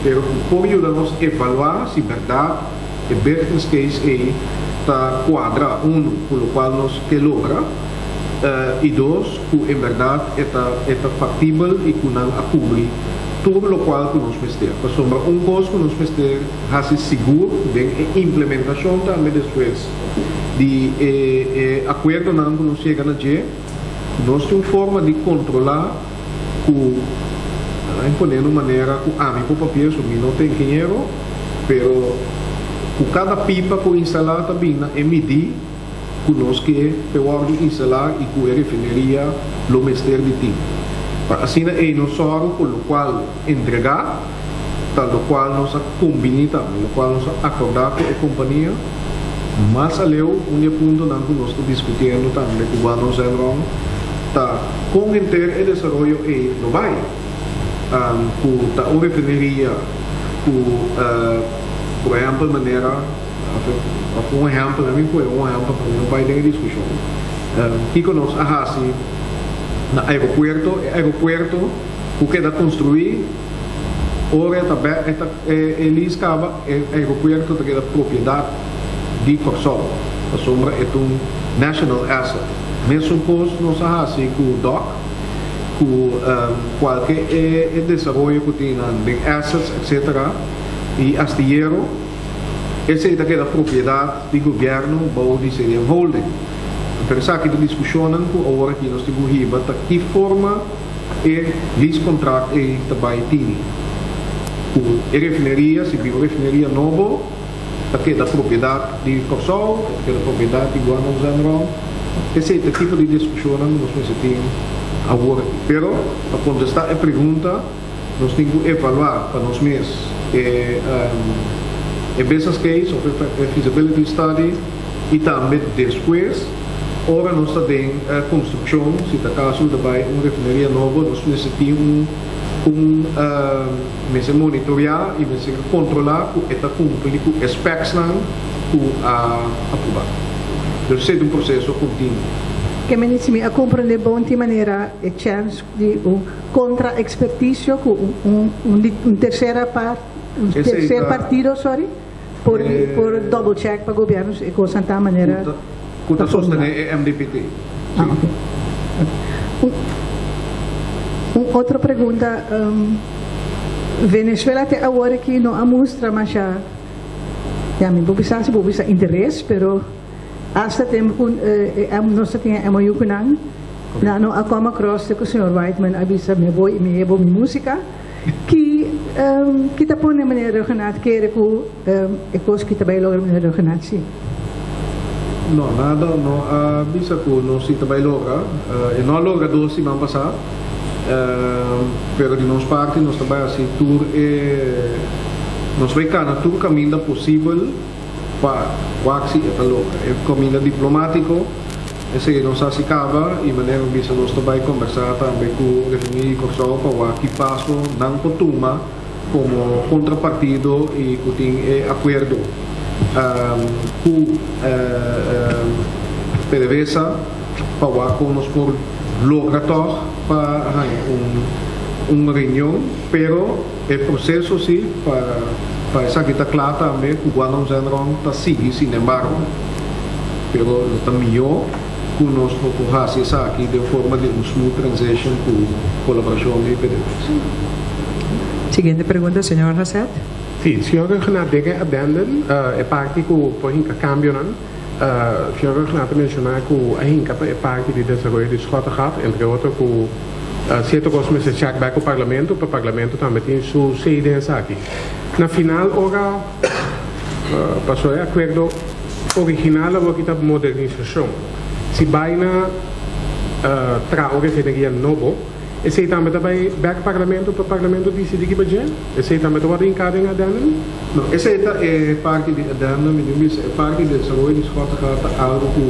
pero ku por yuda nos evaluá si bèrdat e business case ei ta kuadra, unu, ku lokual nos ke logra, i dos, ku en bèrdat e ta e ta faktibel i ku nan a kubri tur lokual ku nos mester. Pasobra un kos ku nos mester hasi sigur den e implementashon tambe despues di e e akuerdonan ku nos yega na dje, nos tin un forma di kontrolá ku nan a pone na un manera ku ami por papia so mi no ta ingeniero, pero ku kada pipa ku instalá ta bin na e midí ku nos ke p'e wòrdu instalá i ku e refineria lo mester di tin. Pa asina ei nos sòru ku lokual entregá ta lokual nos a kombiní tambe, lokual nos a akordá ku e kompania. Mas aleu, un di e puntonan ku nos ta diskutiendo tambe ku Guangdong Zhenrong ta kon henter e desaroyo ei lo bai. Ku ta un refineria ku, por ehèmpel manera, òf un ehèmpel, mi pone un ehèmpel pa mi no bai den e diskushon, kiko nos a hasi na aeropuerto, e aeropuerto ku keda konstruí, Ora e ta bek e ta e lease kaba e aeropuerto ta keda propiedat di Kòrsou pasobra e ta un national asset. Mesun kos nos a hasi ku dòk ku kualke e e desaroyo ku tin nan den assets etcetera i astiyero esei ta keda propiedat di gobièrnu bou di CDM Holding. Pero esaki ta diskushonnan ku awor aki nos tin ku hiba ta ki forma. E lease contract ei ta bai tin ku e refineria, si bin un refineria nobo, ta keda propiedat di Kòrsou, ta keda propiedat di Guangdong Zhenrong. Esei ta e tipo di diskushonnan ku nos mester tin awor aki. Pero pa kontestá e pregunta nos tin ku evaluá pa nos mes e e business case òf e feasibility study i tambe despues. Ora nos ta den konstrukshon, si ta kaso ta bai un refineria nobo, nos mester tin un un mester monitoreá i mester kontrolá ku e ta kumpli ku e specsnan ku a aprobá. Dus esei ta un proseso kontinuo. Ke meni si mi a komprendé bon tin manera e chèns di un kontra ekspertisio ku un un tersera part un terser partido sorry por por double check pa gobièrnu si e kosnan ta manera Ku ta sostené e MDPT. Ah ok. Un un otro pregunta Venezuela te awor aki no a mustra masha ya mi por bisa si por bisa interes pero hasta tempo ku nos ta tin e MOU ku nan nan no a come across te ku señor Whiteman a bisa mi bo mi hebo mi musica ki ki ta pone meneer Rhuggenaath kere ku e kos ki ta bai logra meneer Rhuggenaath si? No, nada no a bisa ku nos si ta bai logra. E no a logra dos siman pasá, pero di nos parti nos ta bai hasi tur e, nos bai kana tur kaminda posibel pa wak si e ta logra. E kaminda diplomátiko, esei nos hasi kaba i manera mi bisa nos ta bai kombersá tambe ku Refineria di Kòrsou pa wak ki paso nan por tuma komo kontrapartido i ku tin e akuerdo ku PDVSA pa wak kon nos por logra tòg pa haña un reunion, pero e proseso si pa pa esaki ta kla tambe ku Guandong Zhenrong ta sigui sinembargo, pero lo ta mihó ku nos no por hasi esaki den forma di un smooth transition ku kolaborashon di PDVSA. Siguiente pregunta, señor Haseth. Sí, señor Rhuggenaath, den e addendum, e parti ku por hinka kambionan, señor Rhuggenaath a menshoná ku a hinka pa e parti di desaroyo di Schottegat, entre otro ku sierto kos mester check back ku Parlamento, pa Parlamento tambe tin su say den esaki. Na final ora pasó e akuerdo original awor ki ta modernisashon. Si bai na traha un refineria nobo, Esei tambe ta bai bek Parlamento pa Parlamento disidí kiba dje? Esei tambe ta wòrdu hinká den addendum? No, esei ta e parti di addendum. Mi tin bisa e parti di desaroyo di Schottegat ta algu ku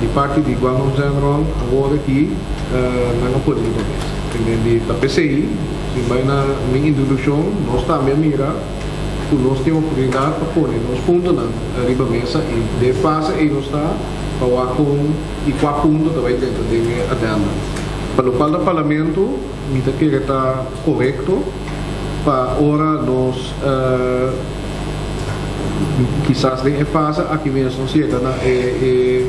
di parti di Guangdong Zhenrong awor aki nan a pone riba mesa. Primer di ta p'esei, si bai na mi introdukshon, nos tambe a mira ku nos tin oportunidat pa pone nos puntonan riba mesa i den e fase ei nos ta pa wak kon i kua punto ta bai drenta den e addendum. Pa lokual ta Parlamento, mi ta kere ta korekto pa ora nos kisas den e fase aki mes nos yega na e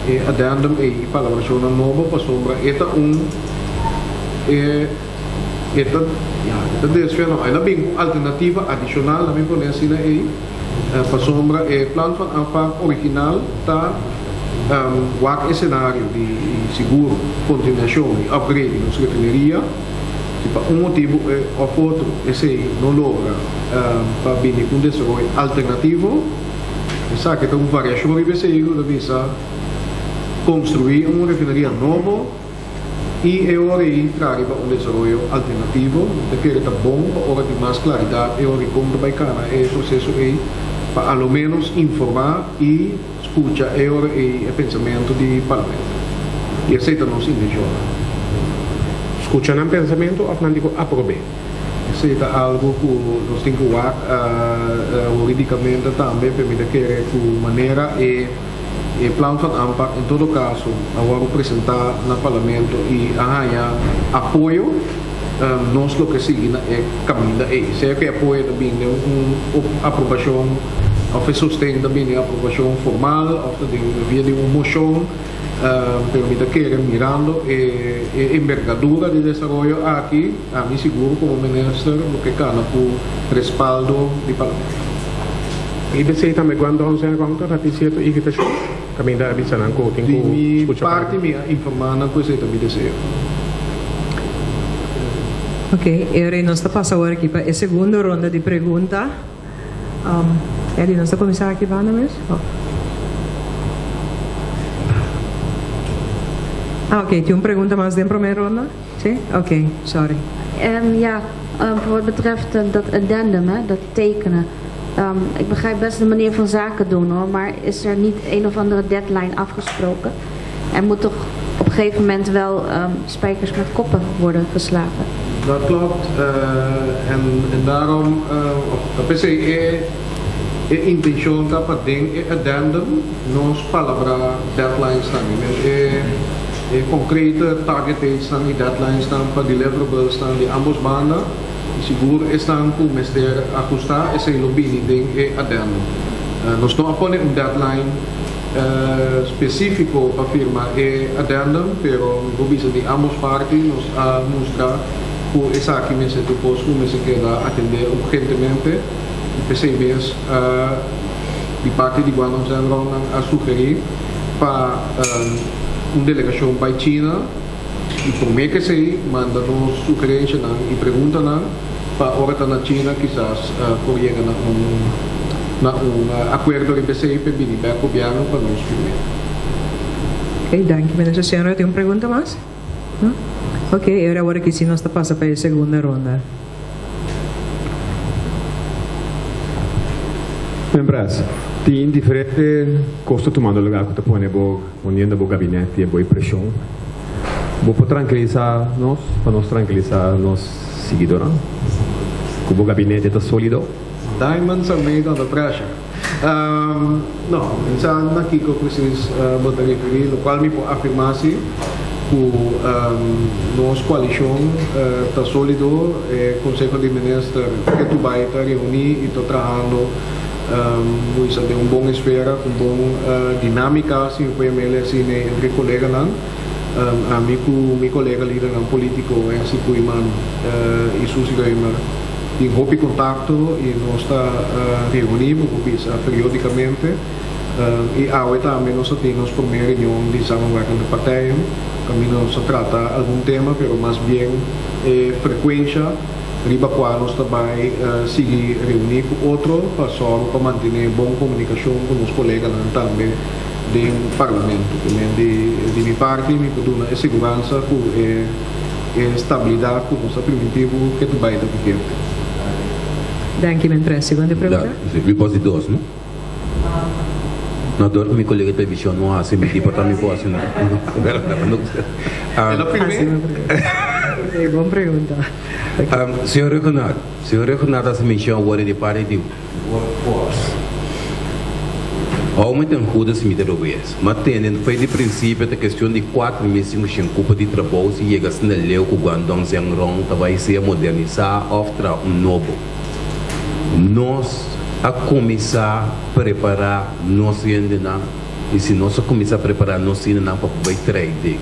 e addendum ei i palabrashonnan nobo pasobra e ta un e e ta ya e ta desvia no el a bin ku alternativa adishonal laat mi pone asina ei pasobra e plan van aanpak original ta Wak e senario di sigur kontinuashon i upgrade di nos refineria. Si pa un motibu òf otro esei no logra pa bini ku un desaroyo alternativo, esaki ta un variashon riba esei ku ta bisa konstruí un refineria nobo i e ora ei traha riba un desaroyo alternativo. Mi ta kere ta bon pa ora tin mas klaridat e ora ei kon ta bai kana e proseso ei pa alomenos informá i Scucha e ora ei e pensamentu di Parlamento. I esei ta nos intencionnan. Scucha nan pensamentu of nan di cu aprob'é? Esei ta algo cu nos tin cu wak huridicamente tambe, pero mi ta kere cu manera e e plan van aanpak en todo caso a wordo presenta na Parlamento i a haña apoyo, nos lo ke sigui na e caminda ei. Sea cu e apoyo ta bini den un aprobacion. Of e sosten ta bini aprobashon formal of ta den via di un moshon, pero mi ta kere mirando e e embergadura di desaroyo aki, ami sigur komo minister lo ke kana ku respaldo di Parlamento. IBC tambe Guangdong Zhenrong ta tin sierto iritashon, kaminda a bisa nan ku tin Di ku mi skucha parti parti. mi a informá nan ku esei ta mi deseo. Ok, e ora ei nos ta pasa awor aki pa e segundo ronda di pregunta. Eddie, nos ta kuminsá aki banda mes? Oh. Ah, oké. Tin un pregunta mas den promé ronda? Sí? Oké, sorry. Ja, voor wat betreft dat addendum, hè, dat tekenen. Ik begrijp best de manier van zaken doen hoor, maar is er niet een of andere deadline afgesproken? Er moet toch op een gegeven moment wel spijkers met koppen worden geslagen. Dat klopt. En, en daarom, uh, p'esei e, e intencion ta pa den e addendum nos palabra deadlines nan. E, e concrete target dates nan y deadlines nan pa deliverables nan di ambos banda. Y sigur esnan cu mester ahusta, esey lo bini den e addendum. Nos no a pone un deadline specifico pa firma e addendum, pero mi por bisa di ambos parti nos a mustra cu esaki mester ta un cos cu mester keda atende urgentemente. Y p'esey mes di parti di Guangdong Zhenrong nan a sugeri pa un delegacion bay China y prome cu esey manda nos sugerencianan y preguntanan pa ora ta na China kisas por yega na un na un acuerdo riba esey pa e bini bek gobierno pa nos firme. Ok, danki Minister. Señora tin un pregunta mas? No? Ok, e ora awor aki si nos ta pasa pa e segunda ronda. Membras, tin diferente cos ta tumando lugar cu ta pone bo poniendo bo gabinete e bo preshon. Bo por trankilisa nos pa nos trankilisa nos siguidornan cu bo gabinete ta solido? Diamonds are made under pressure. No, mi sa na kiko precies bo ta referi, locual mi por afirma si cu nos coalicion ta solido, e Conseho di Minister ketu bay ta reuni y ta trahando bo den un bon esfera, cu un bon dinamica, si mi por yam'el asina, entre coleganan. Ami cu mi colega lidernan politico Hensley Koeiman y Suzy Römer tin hopi contacto y nos ta reuni, bo por bisa, periodicamente. Y awe tambe nos a tin nos prome reunion di samenwerkende partijen caminda nos a trata algun tema pero mas bien e frecuencia riba cua nos ta bay sigui reuni cu otro pa sòru pa mantene bon comunicacion cu nos coleganan tambe den Parlamento. Primer di di mi parti mi por duna e seguransa cu e e stabilidad cu nos a priminti bo ke ta bay ta vigente. Danki men Presi. Bo tin pregunta? Da, mi por hasi dos, no? No, dor cu mi colega di television no hasi, mi tipo ta mi por hasi no. El a firm'é? Ok, bon pregunta. Señor Rhuggenaath, señor Rhuggenaath a hasi mencion awor di parti di Workforce. Hou mi ten goede si mi ta robes. Ma tende fei di prinsipio ta kestion di 4500 kupo di trabou si yega asina leu ku Guangdong Zhengrong ta bai sea modernisá òf traha un nobo. Nos a kuminsá prepará nos hendenan i si nos a kuminsá prepará nos hendenan pa bai traide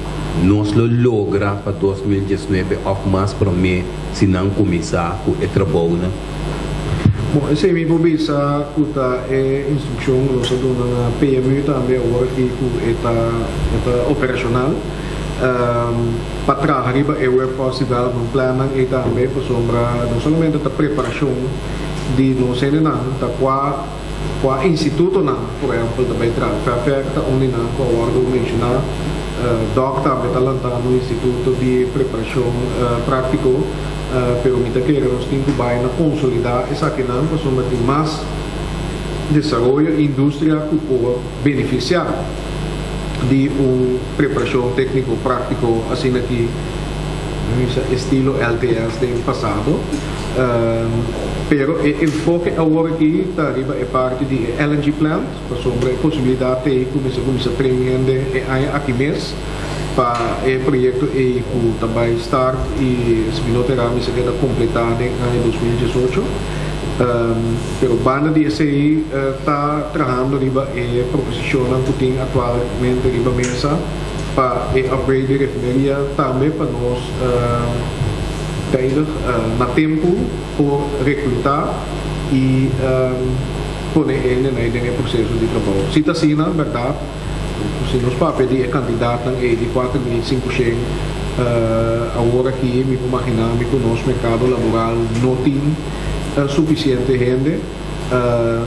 nos lo logra pa 2019 òf mas promé si nan kuminsá ku e trabounan. Bon, esei mi por bisa ku ta e instrukshon ku nos a duna na PMU tambe awor aki ku e ta e ta operashonal pa traha riba e workforce development plannan ei tambe pasobra no solamente ta preparashon di nos hendenan ta kua kua institutonan por ehèmpel ta bai traha. FFEC ta un di nan ku a wòrdu menshoná, dòk tambe ta lantando un instituto di preparashon práktiko. Pero mi ta kere nos tin ku bai na konsolidá esakinan pasobra tin mas desaroyo i industria ku por benefisiá di un preparashon tékniko práktiko asina ki mi bisa estilo LTS den pasado. Pero e enfoke awor aki ta riba e parti di e LNG plant pasobra e posibilidat t'ei ku mester kuminsá train hende e aña aki mes. Pa e proyekto ei ku ta bai start i si mi no ta erá mi sa keda kompletá den aña 2018. Pero banda di esei ta trahando riba e proposishonnan ku tin aktualmente riba mesa pa e upgrade di refineria tambe pa nos tijdig na tempu por reklutá i pone hende den e proseso di trabou. Si ta asina, bèrdat. Si nos papia di e kandidatnan ei di 4500, awor aki mi por magina mi ku nos merkado laboral no tin sufisiente hende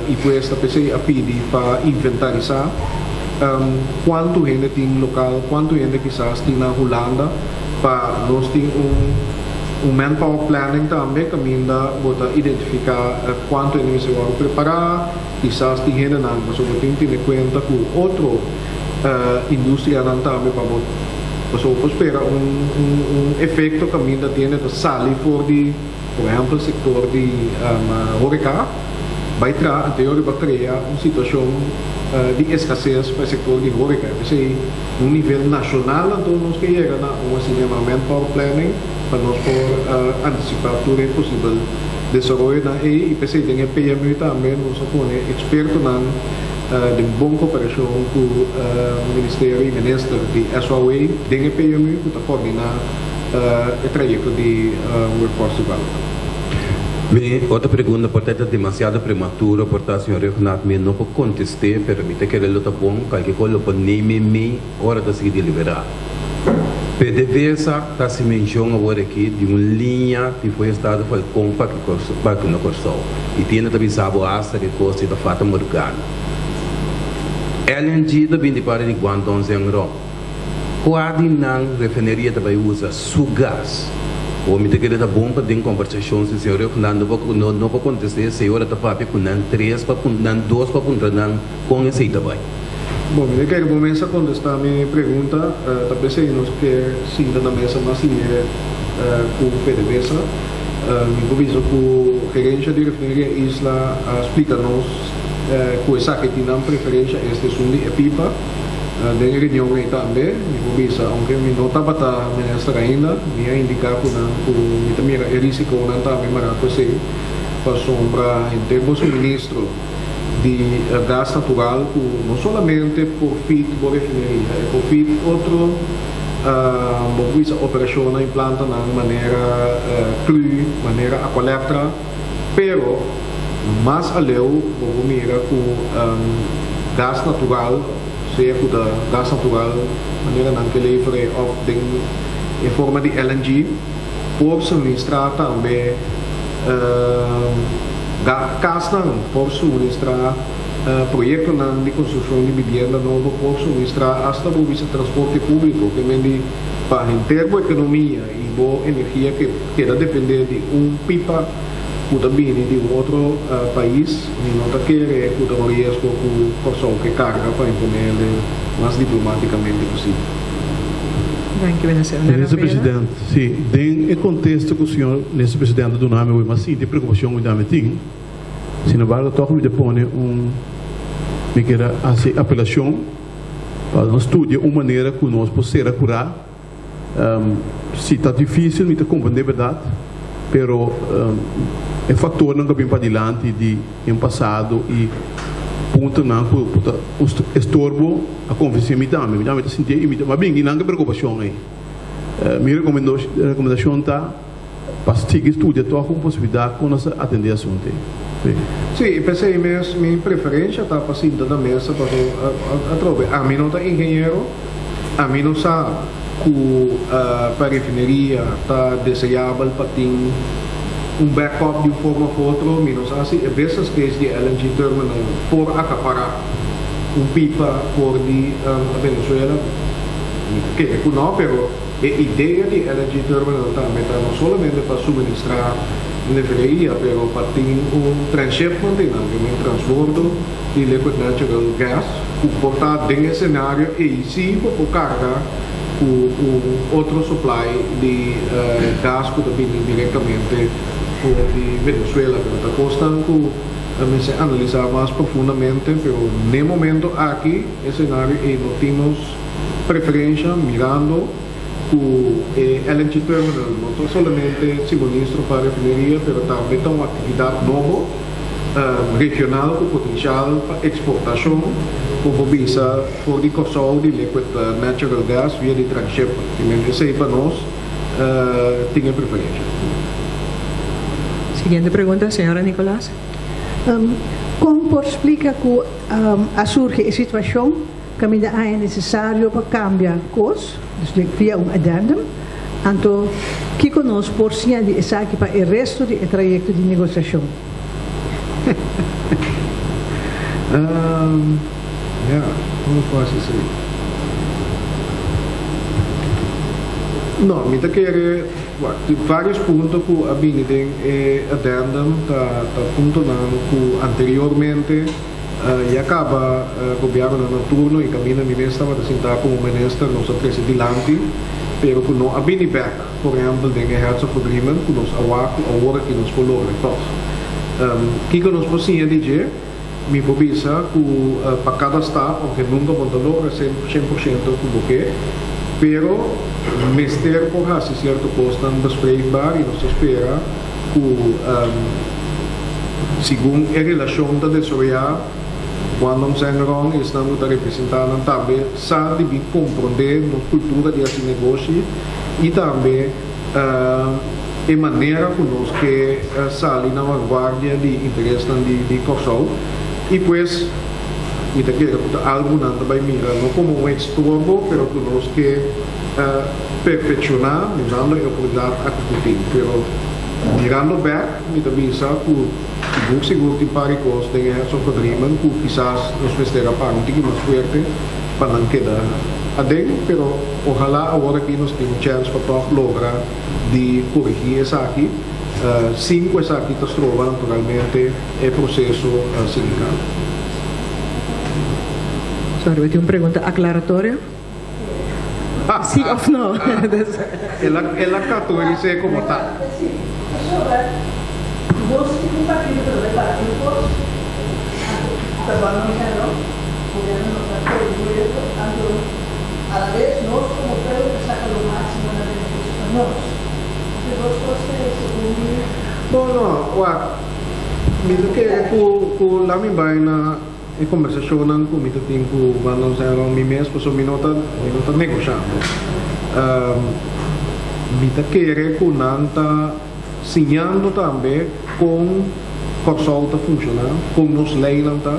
i pues ta p'esei a pidi pa inventarisá kuantu hende tin lokal, kuantu hende kisas tin na Hulanda pa nos tin un un manpower planning tambe kaminda bo ta identifiká kuantu hende mester wòrdu prepará. Kisas tin hendenan, pasobra tin tene kuenta ku otro Industrianan tambe pa bo pasobra bo por spera un un efecto caminda tiene ta sali for di por ehempel sector di horeca bay traha anterior riba crea un situacion di escasez pa e sector di horeca. P'esey un nivel nacional anto nos ke yega na un asina yama manpower planning pa nos por anticipa tur e posibel desaroyonan ey y p'esey den e PMU tambe nos a pone expertonan Den bon koperashon ku Ministerio i Minister di SOAW den e PMU ku ta koordiná e trayekto di Workforce Development. Mi otro pregunta por ta e ta demasiado prematuro por ta señor Reugnat mi no por conteste pero mi ta kere lo ta bon cualkier cosa lo por neem mi ora ta sigui deliberá. PDVSA ta haci mencion awor aki di un liña di for estado Falcon pa aki na Corsou y tienda ta bisa bo hasta ke cos ta Fata Morgana. LNG ta bin di parti di Guangdong Zhengrong. Cua di nan refineria ta bay usa su gas? Awor mi ta kere ta bon pa den conversacion si señor Reugnat no no por contesta esey ora ta papia cu nan tres pa nan dos pa puntra nan con esey ta bay. Bon, mi ta kere bo mes a kontestá mi pregunta. Ta p'esei nos ke sinta na mesa mas lihe ku PDVSA. Mi por bisa ku gerensha di Refineria Isla a splika nos ku esaki tin nan preferensha, esta esun di e pipa. Den e reunion ei tambe mi por bisa, ounke mi no tabata minister ainda, mi a indiká ku nan ku mi ta mira e risikonan tambe mará ku esei, pasobra henter bo suministro, di gas natural ku no solamente por fit bo refineria, e por fit otro bo por bisa operashonnan i plantanan manera Clu, manera Aqualectra, pero mas aleu bo por mira ku gas natural, sea ku ta gas natural manera nan ke levere òf den e forma di LNG, por suministrá tambe. Kasnan por suministrá proyektonan di konstrukshon di bibienda nobo, por suministrá asta bo bisa transporte públiko, ke men di pa henter bo ekonomia i bo energia ke keda dependé di un pipa ku ta bini di un otro pais, mi no ta kere ku ta un riesgo ku Kòrsou ke karga pa imponé el mas diplomátikamente posibel. Danki, Minister. Minister President, si, den e kontesto ku señor Minister President a duna mi awor, mi a sinti e preokupashon ku mi tambe tin. Sin embargo, tòg mi ta pone un, mi kier a hasi apelashon pa nos studia un manera ku nos por sera kurá. Si ta difísil, mi ta komprendé bèrdat, pero e faktornan ku a bin padilanti di den pasado i puntonan ku por ta un estorbo a konvensé mi tambe. Mi tambe ta sintié i mi ta, ma bin i nan ke preokupashon ei. Mi rekomendashon ta pa sigui studia tòg un posibilidat kon nos ta atendé asuntu ei. Sí, i p'esei mes mi preferensha ta pa sinta na mesa pasobra atrobe ami no ta ingeniero, ami no sa ku pa refineria ta deseabel pa tin un backup di un forma òf otro, mi no sa si e business case di e LNG terminal por akapará un pipa for di Venezuela. Mi ta kere ku no, pero e idea di LNG terminal tambe ta no solamente pa suministrá refineria, pero pa tin un transshipment einan, tin un transbordo di liquid natural gas ku por ta den e senario ei si bo por karga ku un otro supply di gas ku ta bini direktamente for di Venezuela. Pero ta kosnan ku mester analisá mas profundamente, pero n'e momento aki e senario ei no tin nos preferensha mirando ku e LNG terminal no ta solamente suministro pa refineria pero tambe ta un aktividat nobo regional ku potensial pa eksportashon ku por bisa for di Kòrsou di liquid natural gas via di transshipment. Esei pa nos tin e preferensha. Siguiente pregunta, señora Nicolaas. Kon por splika ku a surgi e situashon kaminda a e nesesario pa kambia kos, dus via un addendum? Anto kiko nos por siña di esaki pa e resto di e trayekto di negosiashon? Ja, kon por hasi esei? No, mi ta kere, wak, tin varios punto ku a bini den e addendum, ta ta puntonan ku anteriormente. Ya kaba gobièrnunan na turno i kaminda mi mes tabata sintá komo minister nos a trese dilanti, pero ku no a bini bèk, por ehèmpel den e Heads of Agreement ku nos a wak ku awor aki nos por logra tòg. Kiko nos por siña di dje? Mi por bisa ku pa kada stap, ounke nunka bo ta logra 100% ku bo ke, pero mester por hasi sierto kosnan bespreekbaar i nos ta spera ku segun e relashon ta desaroyá, Guangdong Zhengrong i esnan ku ta representá nan tambe sa di bin komprondé nos kultura di hasi negoshi i tambe e manera ku nos ke sali na vanguardia di interesnan di Kòrsou i pues mi ta kere ku ta algu nan ta bai mira no komo un estorbo pero ku nos ke perfekshoná mirando e oportunidat aki ku tin. Pero mirando bèk mi ta bisa ku sigur sigur tin par di kos den e Heads of Agreement ku kisas nos mester a para un tiki mas fuerte pa nan keda aden, pero ojalá awor aki nos tin un chèns pa tòg logra di korigí esaki sin ku esaki ta stroba naturalmente e proseso sindikal. Sorry, bo tin un pregunta aklaratorio? Sí of no? El a el a categoris'é como tal. Sí, pasobra nos tin un partido ku ta bai para tur kos, anto ta bon nos ya no, gobierno no ta prohibiendo, anto alabes nos como pueblo ta saka lo máximo na beneficio pa nos. Anto dos kos ta e segun mi. No, no, wak, mi ta kere ku ku la mi bai na. E kombersashonnan ku mi ta tin ku Van Don rònt mi mes pasobra mi no ta mi no ta negoshando. Mi ta kere ku nan ta siñando tambe kon Kòrsou ta funshoná, kon nos leinan ta,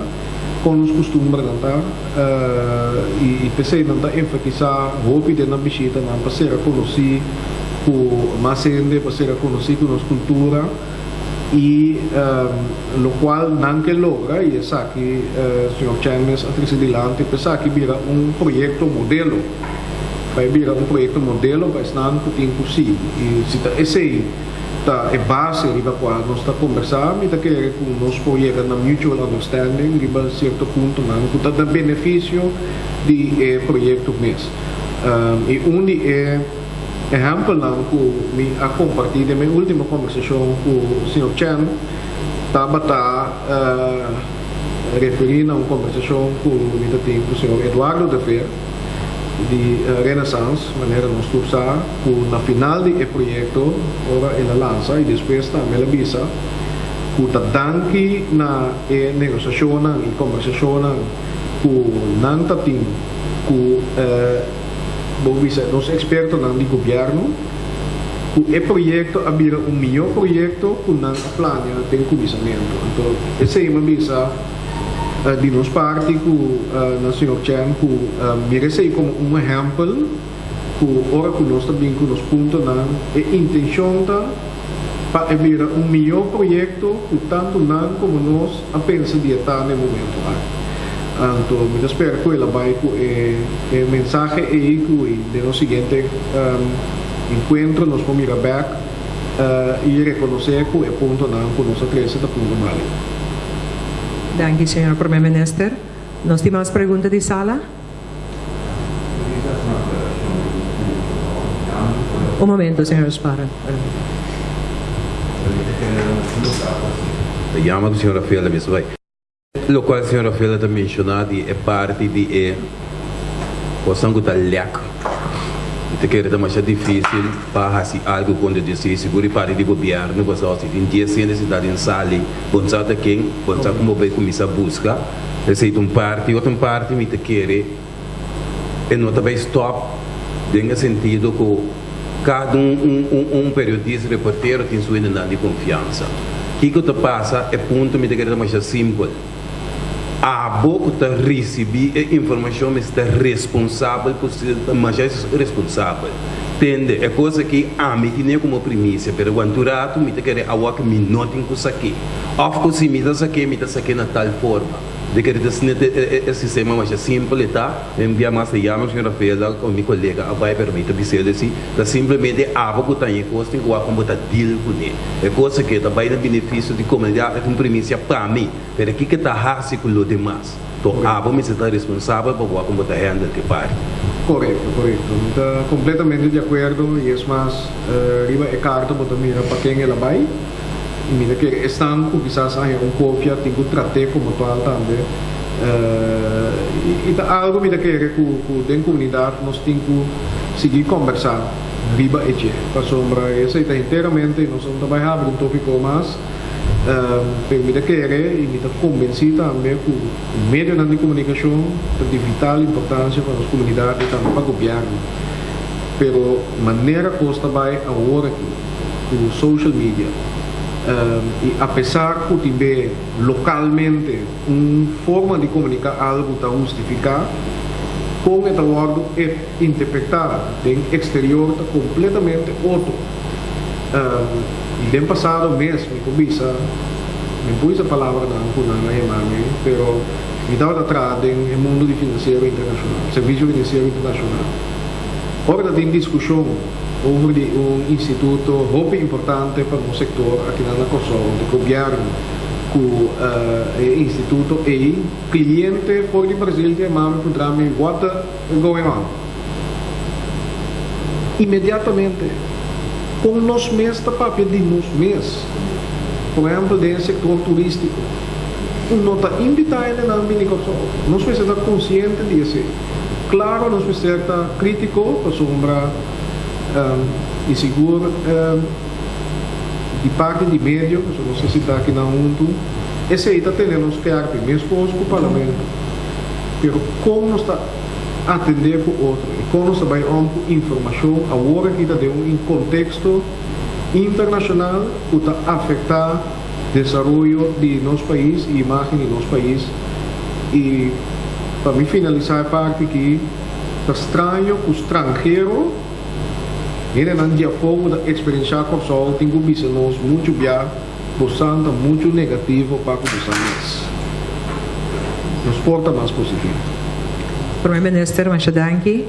kon nos kustumbernan ta i p'esei nan ta enfatisá hopi den nan bishitanan pa sera konosí ku mas hende, pa sera konosí ku nos kultura. I lokual nan ke logra, i esaki señor Chen mes a trese dilanti, pa esaki bira un proyekto modelo, pa e bira un proyekto modelo pa esnan ku tin ku sigui. I si ta esei ta e base riba kua nos ta kombersá, mi ta kere ku nos por yega na mutual understanding riba sierto puntonan ku ta na benefisio di e proyekto mes. I un di e. Ehèmpelnan ku mi a kompartí den mi último kombersashon ku señor Chen tabata referí na un kombersashon ku mi ta tin ku señor Eduardo de Veer di Renaissance, manera nos tur sa ku na final di e proyekto ora el a lansa i despues tambe el a bisa ku ta danki na e negosiashonnan i kombersashonnan ku nan ta tin ku Bo bisa nos ekspertonan di gobièrnu ku e proyekto a bira un mihó proyekto ku nan a plania den kuminsamentu. Anto esei mi a bisa di nos parti ku na señor Chen ku mira esei komo un ehèmpel ku ora ku nos ta bin ku nos puntonan e intenshon ta pa e bira un mihó proyekto ku tantu nan komo nos a pensa di e ta na e momento aki. Anto mi ta spera ku el a bai ku e mensahe ei ku i den nos siguiente enkuentro nos por mira bèk i rekonosé ku e puntonan ku nos a trese ta punto bálido. Danki señor Prome Minister. Nos tin mas pregunta di sala? Un momento señor Sparren. Ta yama ku señor Rafael a mester bai. Lokual señor Rafael ta menshoná di e parti di e kosnan ku ta lèk. Mi ta kere ta masha difísil pa hasi algu kontra di esei, sigur di parti di gobièrnu, pasobra si tin dies hende sintá den sali, bo no sa ta ken, bo no sa kon bo bai kuminsá buska. Esei ta un parti. Otro parti mi ta kere e no ta bai stòp den e sentido ku kada un un periodista, reportero tin su hendenan di konfiansa. Kiko ta pasa? E punto mi ta kere ta masha simpel. Abo ku ta risibí e informashon mester ta responsabel ku masha responsabel. Tende, e kos aki ami tine komo primisia, pero wantu ratu mi ta kere awor ku mi no tin ku sak'é. Òf ku si mi ta sak'é, mi ta sak'é na tal forma. De kere ta net e sistema masha simpel e ta, un bia mas ta yama señor Rafaela ku mi kolega a bai pero mi ta bis'el esi, ta simplemente abo ku ta haña e kos tin ku wak kon bo ta deal kuné. E kos aki ta bai na benefisio di komunidat, e ta un primisia pa mi, pero kiko ta hasi ku lo demas? To abo mester ta responsabel pa wak kon bo ta handle e parti. Korekto, korekto. Mi ta kompletamente di akuerdo i es mas riba e karta bo ta mira pa ken el a bai. I mi ta kere esnan ku kisas haña un kopia tin ku trat'é komo tal tambe. I ta algu mi ta kere ku ku den komunidat nos tin ku sigui kombersá riba e dje. Pasobra esei ta henteramente i nos no ta bai habri un topiko mas, pero mi ta kere i mi ta kombensí tambe ku medionan di komunikashon ta di vital importansia pa nos komunidat i tambe pa gobièrnu. Pero manera kos ta bai awor aki. Ku social media i apesar ku tin be lokalmente un forma di komuniká algu ta hustifiká, kon e ta wòrdu interpretá den eksterior ta kompletamente otro. I den pasado mes mi por bisa, mi por bisa palabranan ku nan a yama mi, pero mi tabata traha den e mundu di finansiero internashonal, servisio finansiero internashonal. Ora ta tin diskushon over di un instituto hopi importante pa nos sektor akinan na Kòrsou, di gobièrnu, ku e instituto ei, kliente for di Brazil ta yama mi puntra mi what the going on. Inmediatamente, kon nos mes ta papia di nos mes, por ehèmpel den e sektor turístiko, un no ta invitá hendenan bini Kòrsou. Nos mester ta konsiente di esei. Klaro nos mester ta krítiko pasobra i sigur di parti di medio, pasobra nos ta sinta akinan huntu, esei ta tene nos skerpi, meskos ku parlamento. Pero kon nos ta atendé ku otro i kon nos ta bai om ku informashon awor aki ta den un konteksto internashonal ku ta afektá desaroyo di nos pais i imágen di nos pais. I pa mi finalisá e parti aki, ta straño ku stranhero, hendenan di afó ku ta eksperenshá Kòrsou tin ku bisa nos muchu bia bosan ta muchu negativo pa ku bosan mes. Nos por ta mas positivo. Prome Minister, masha danki.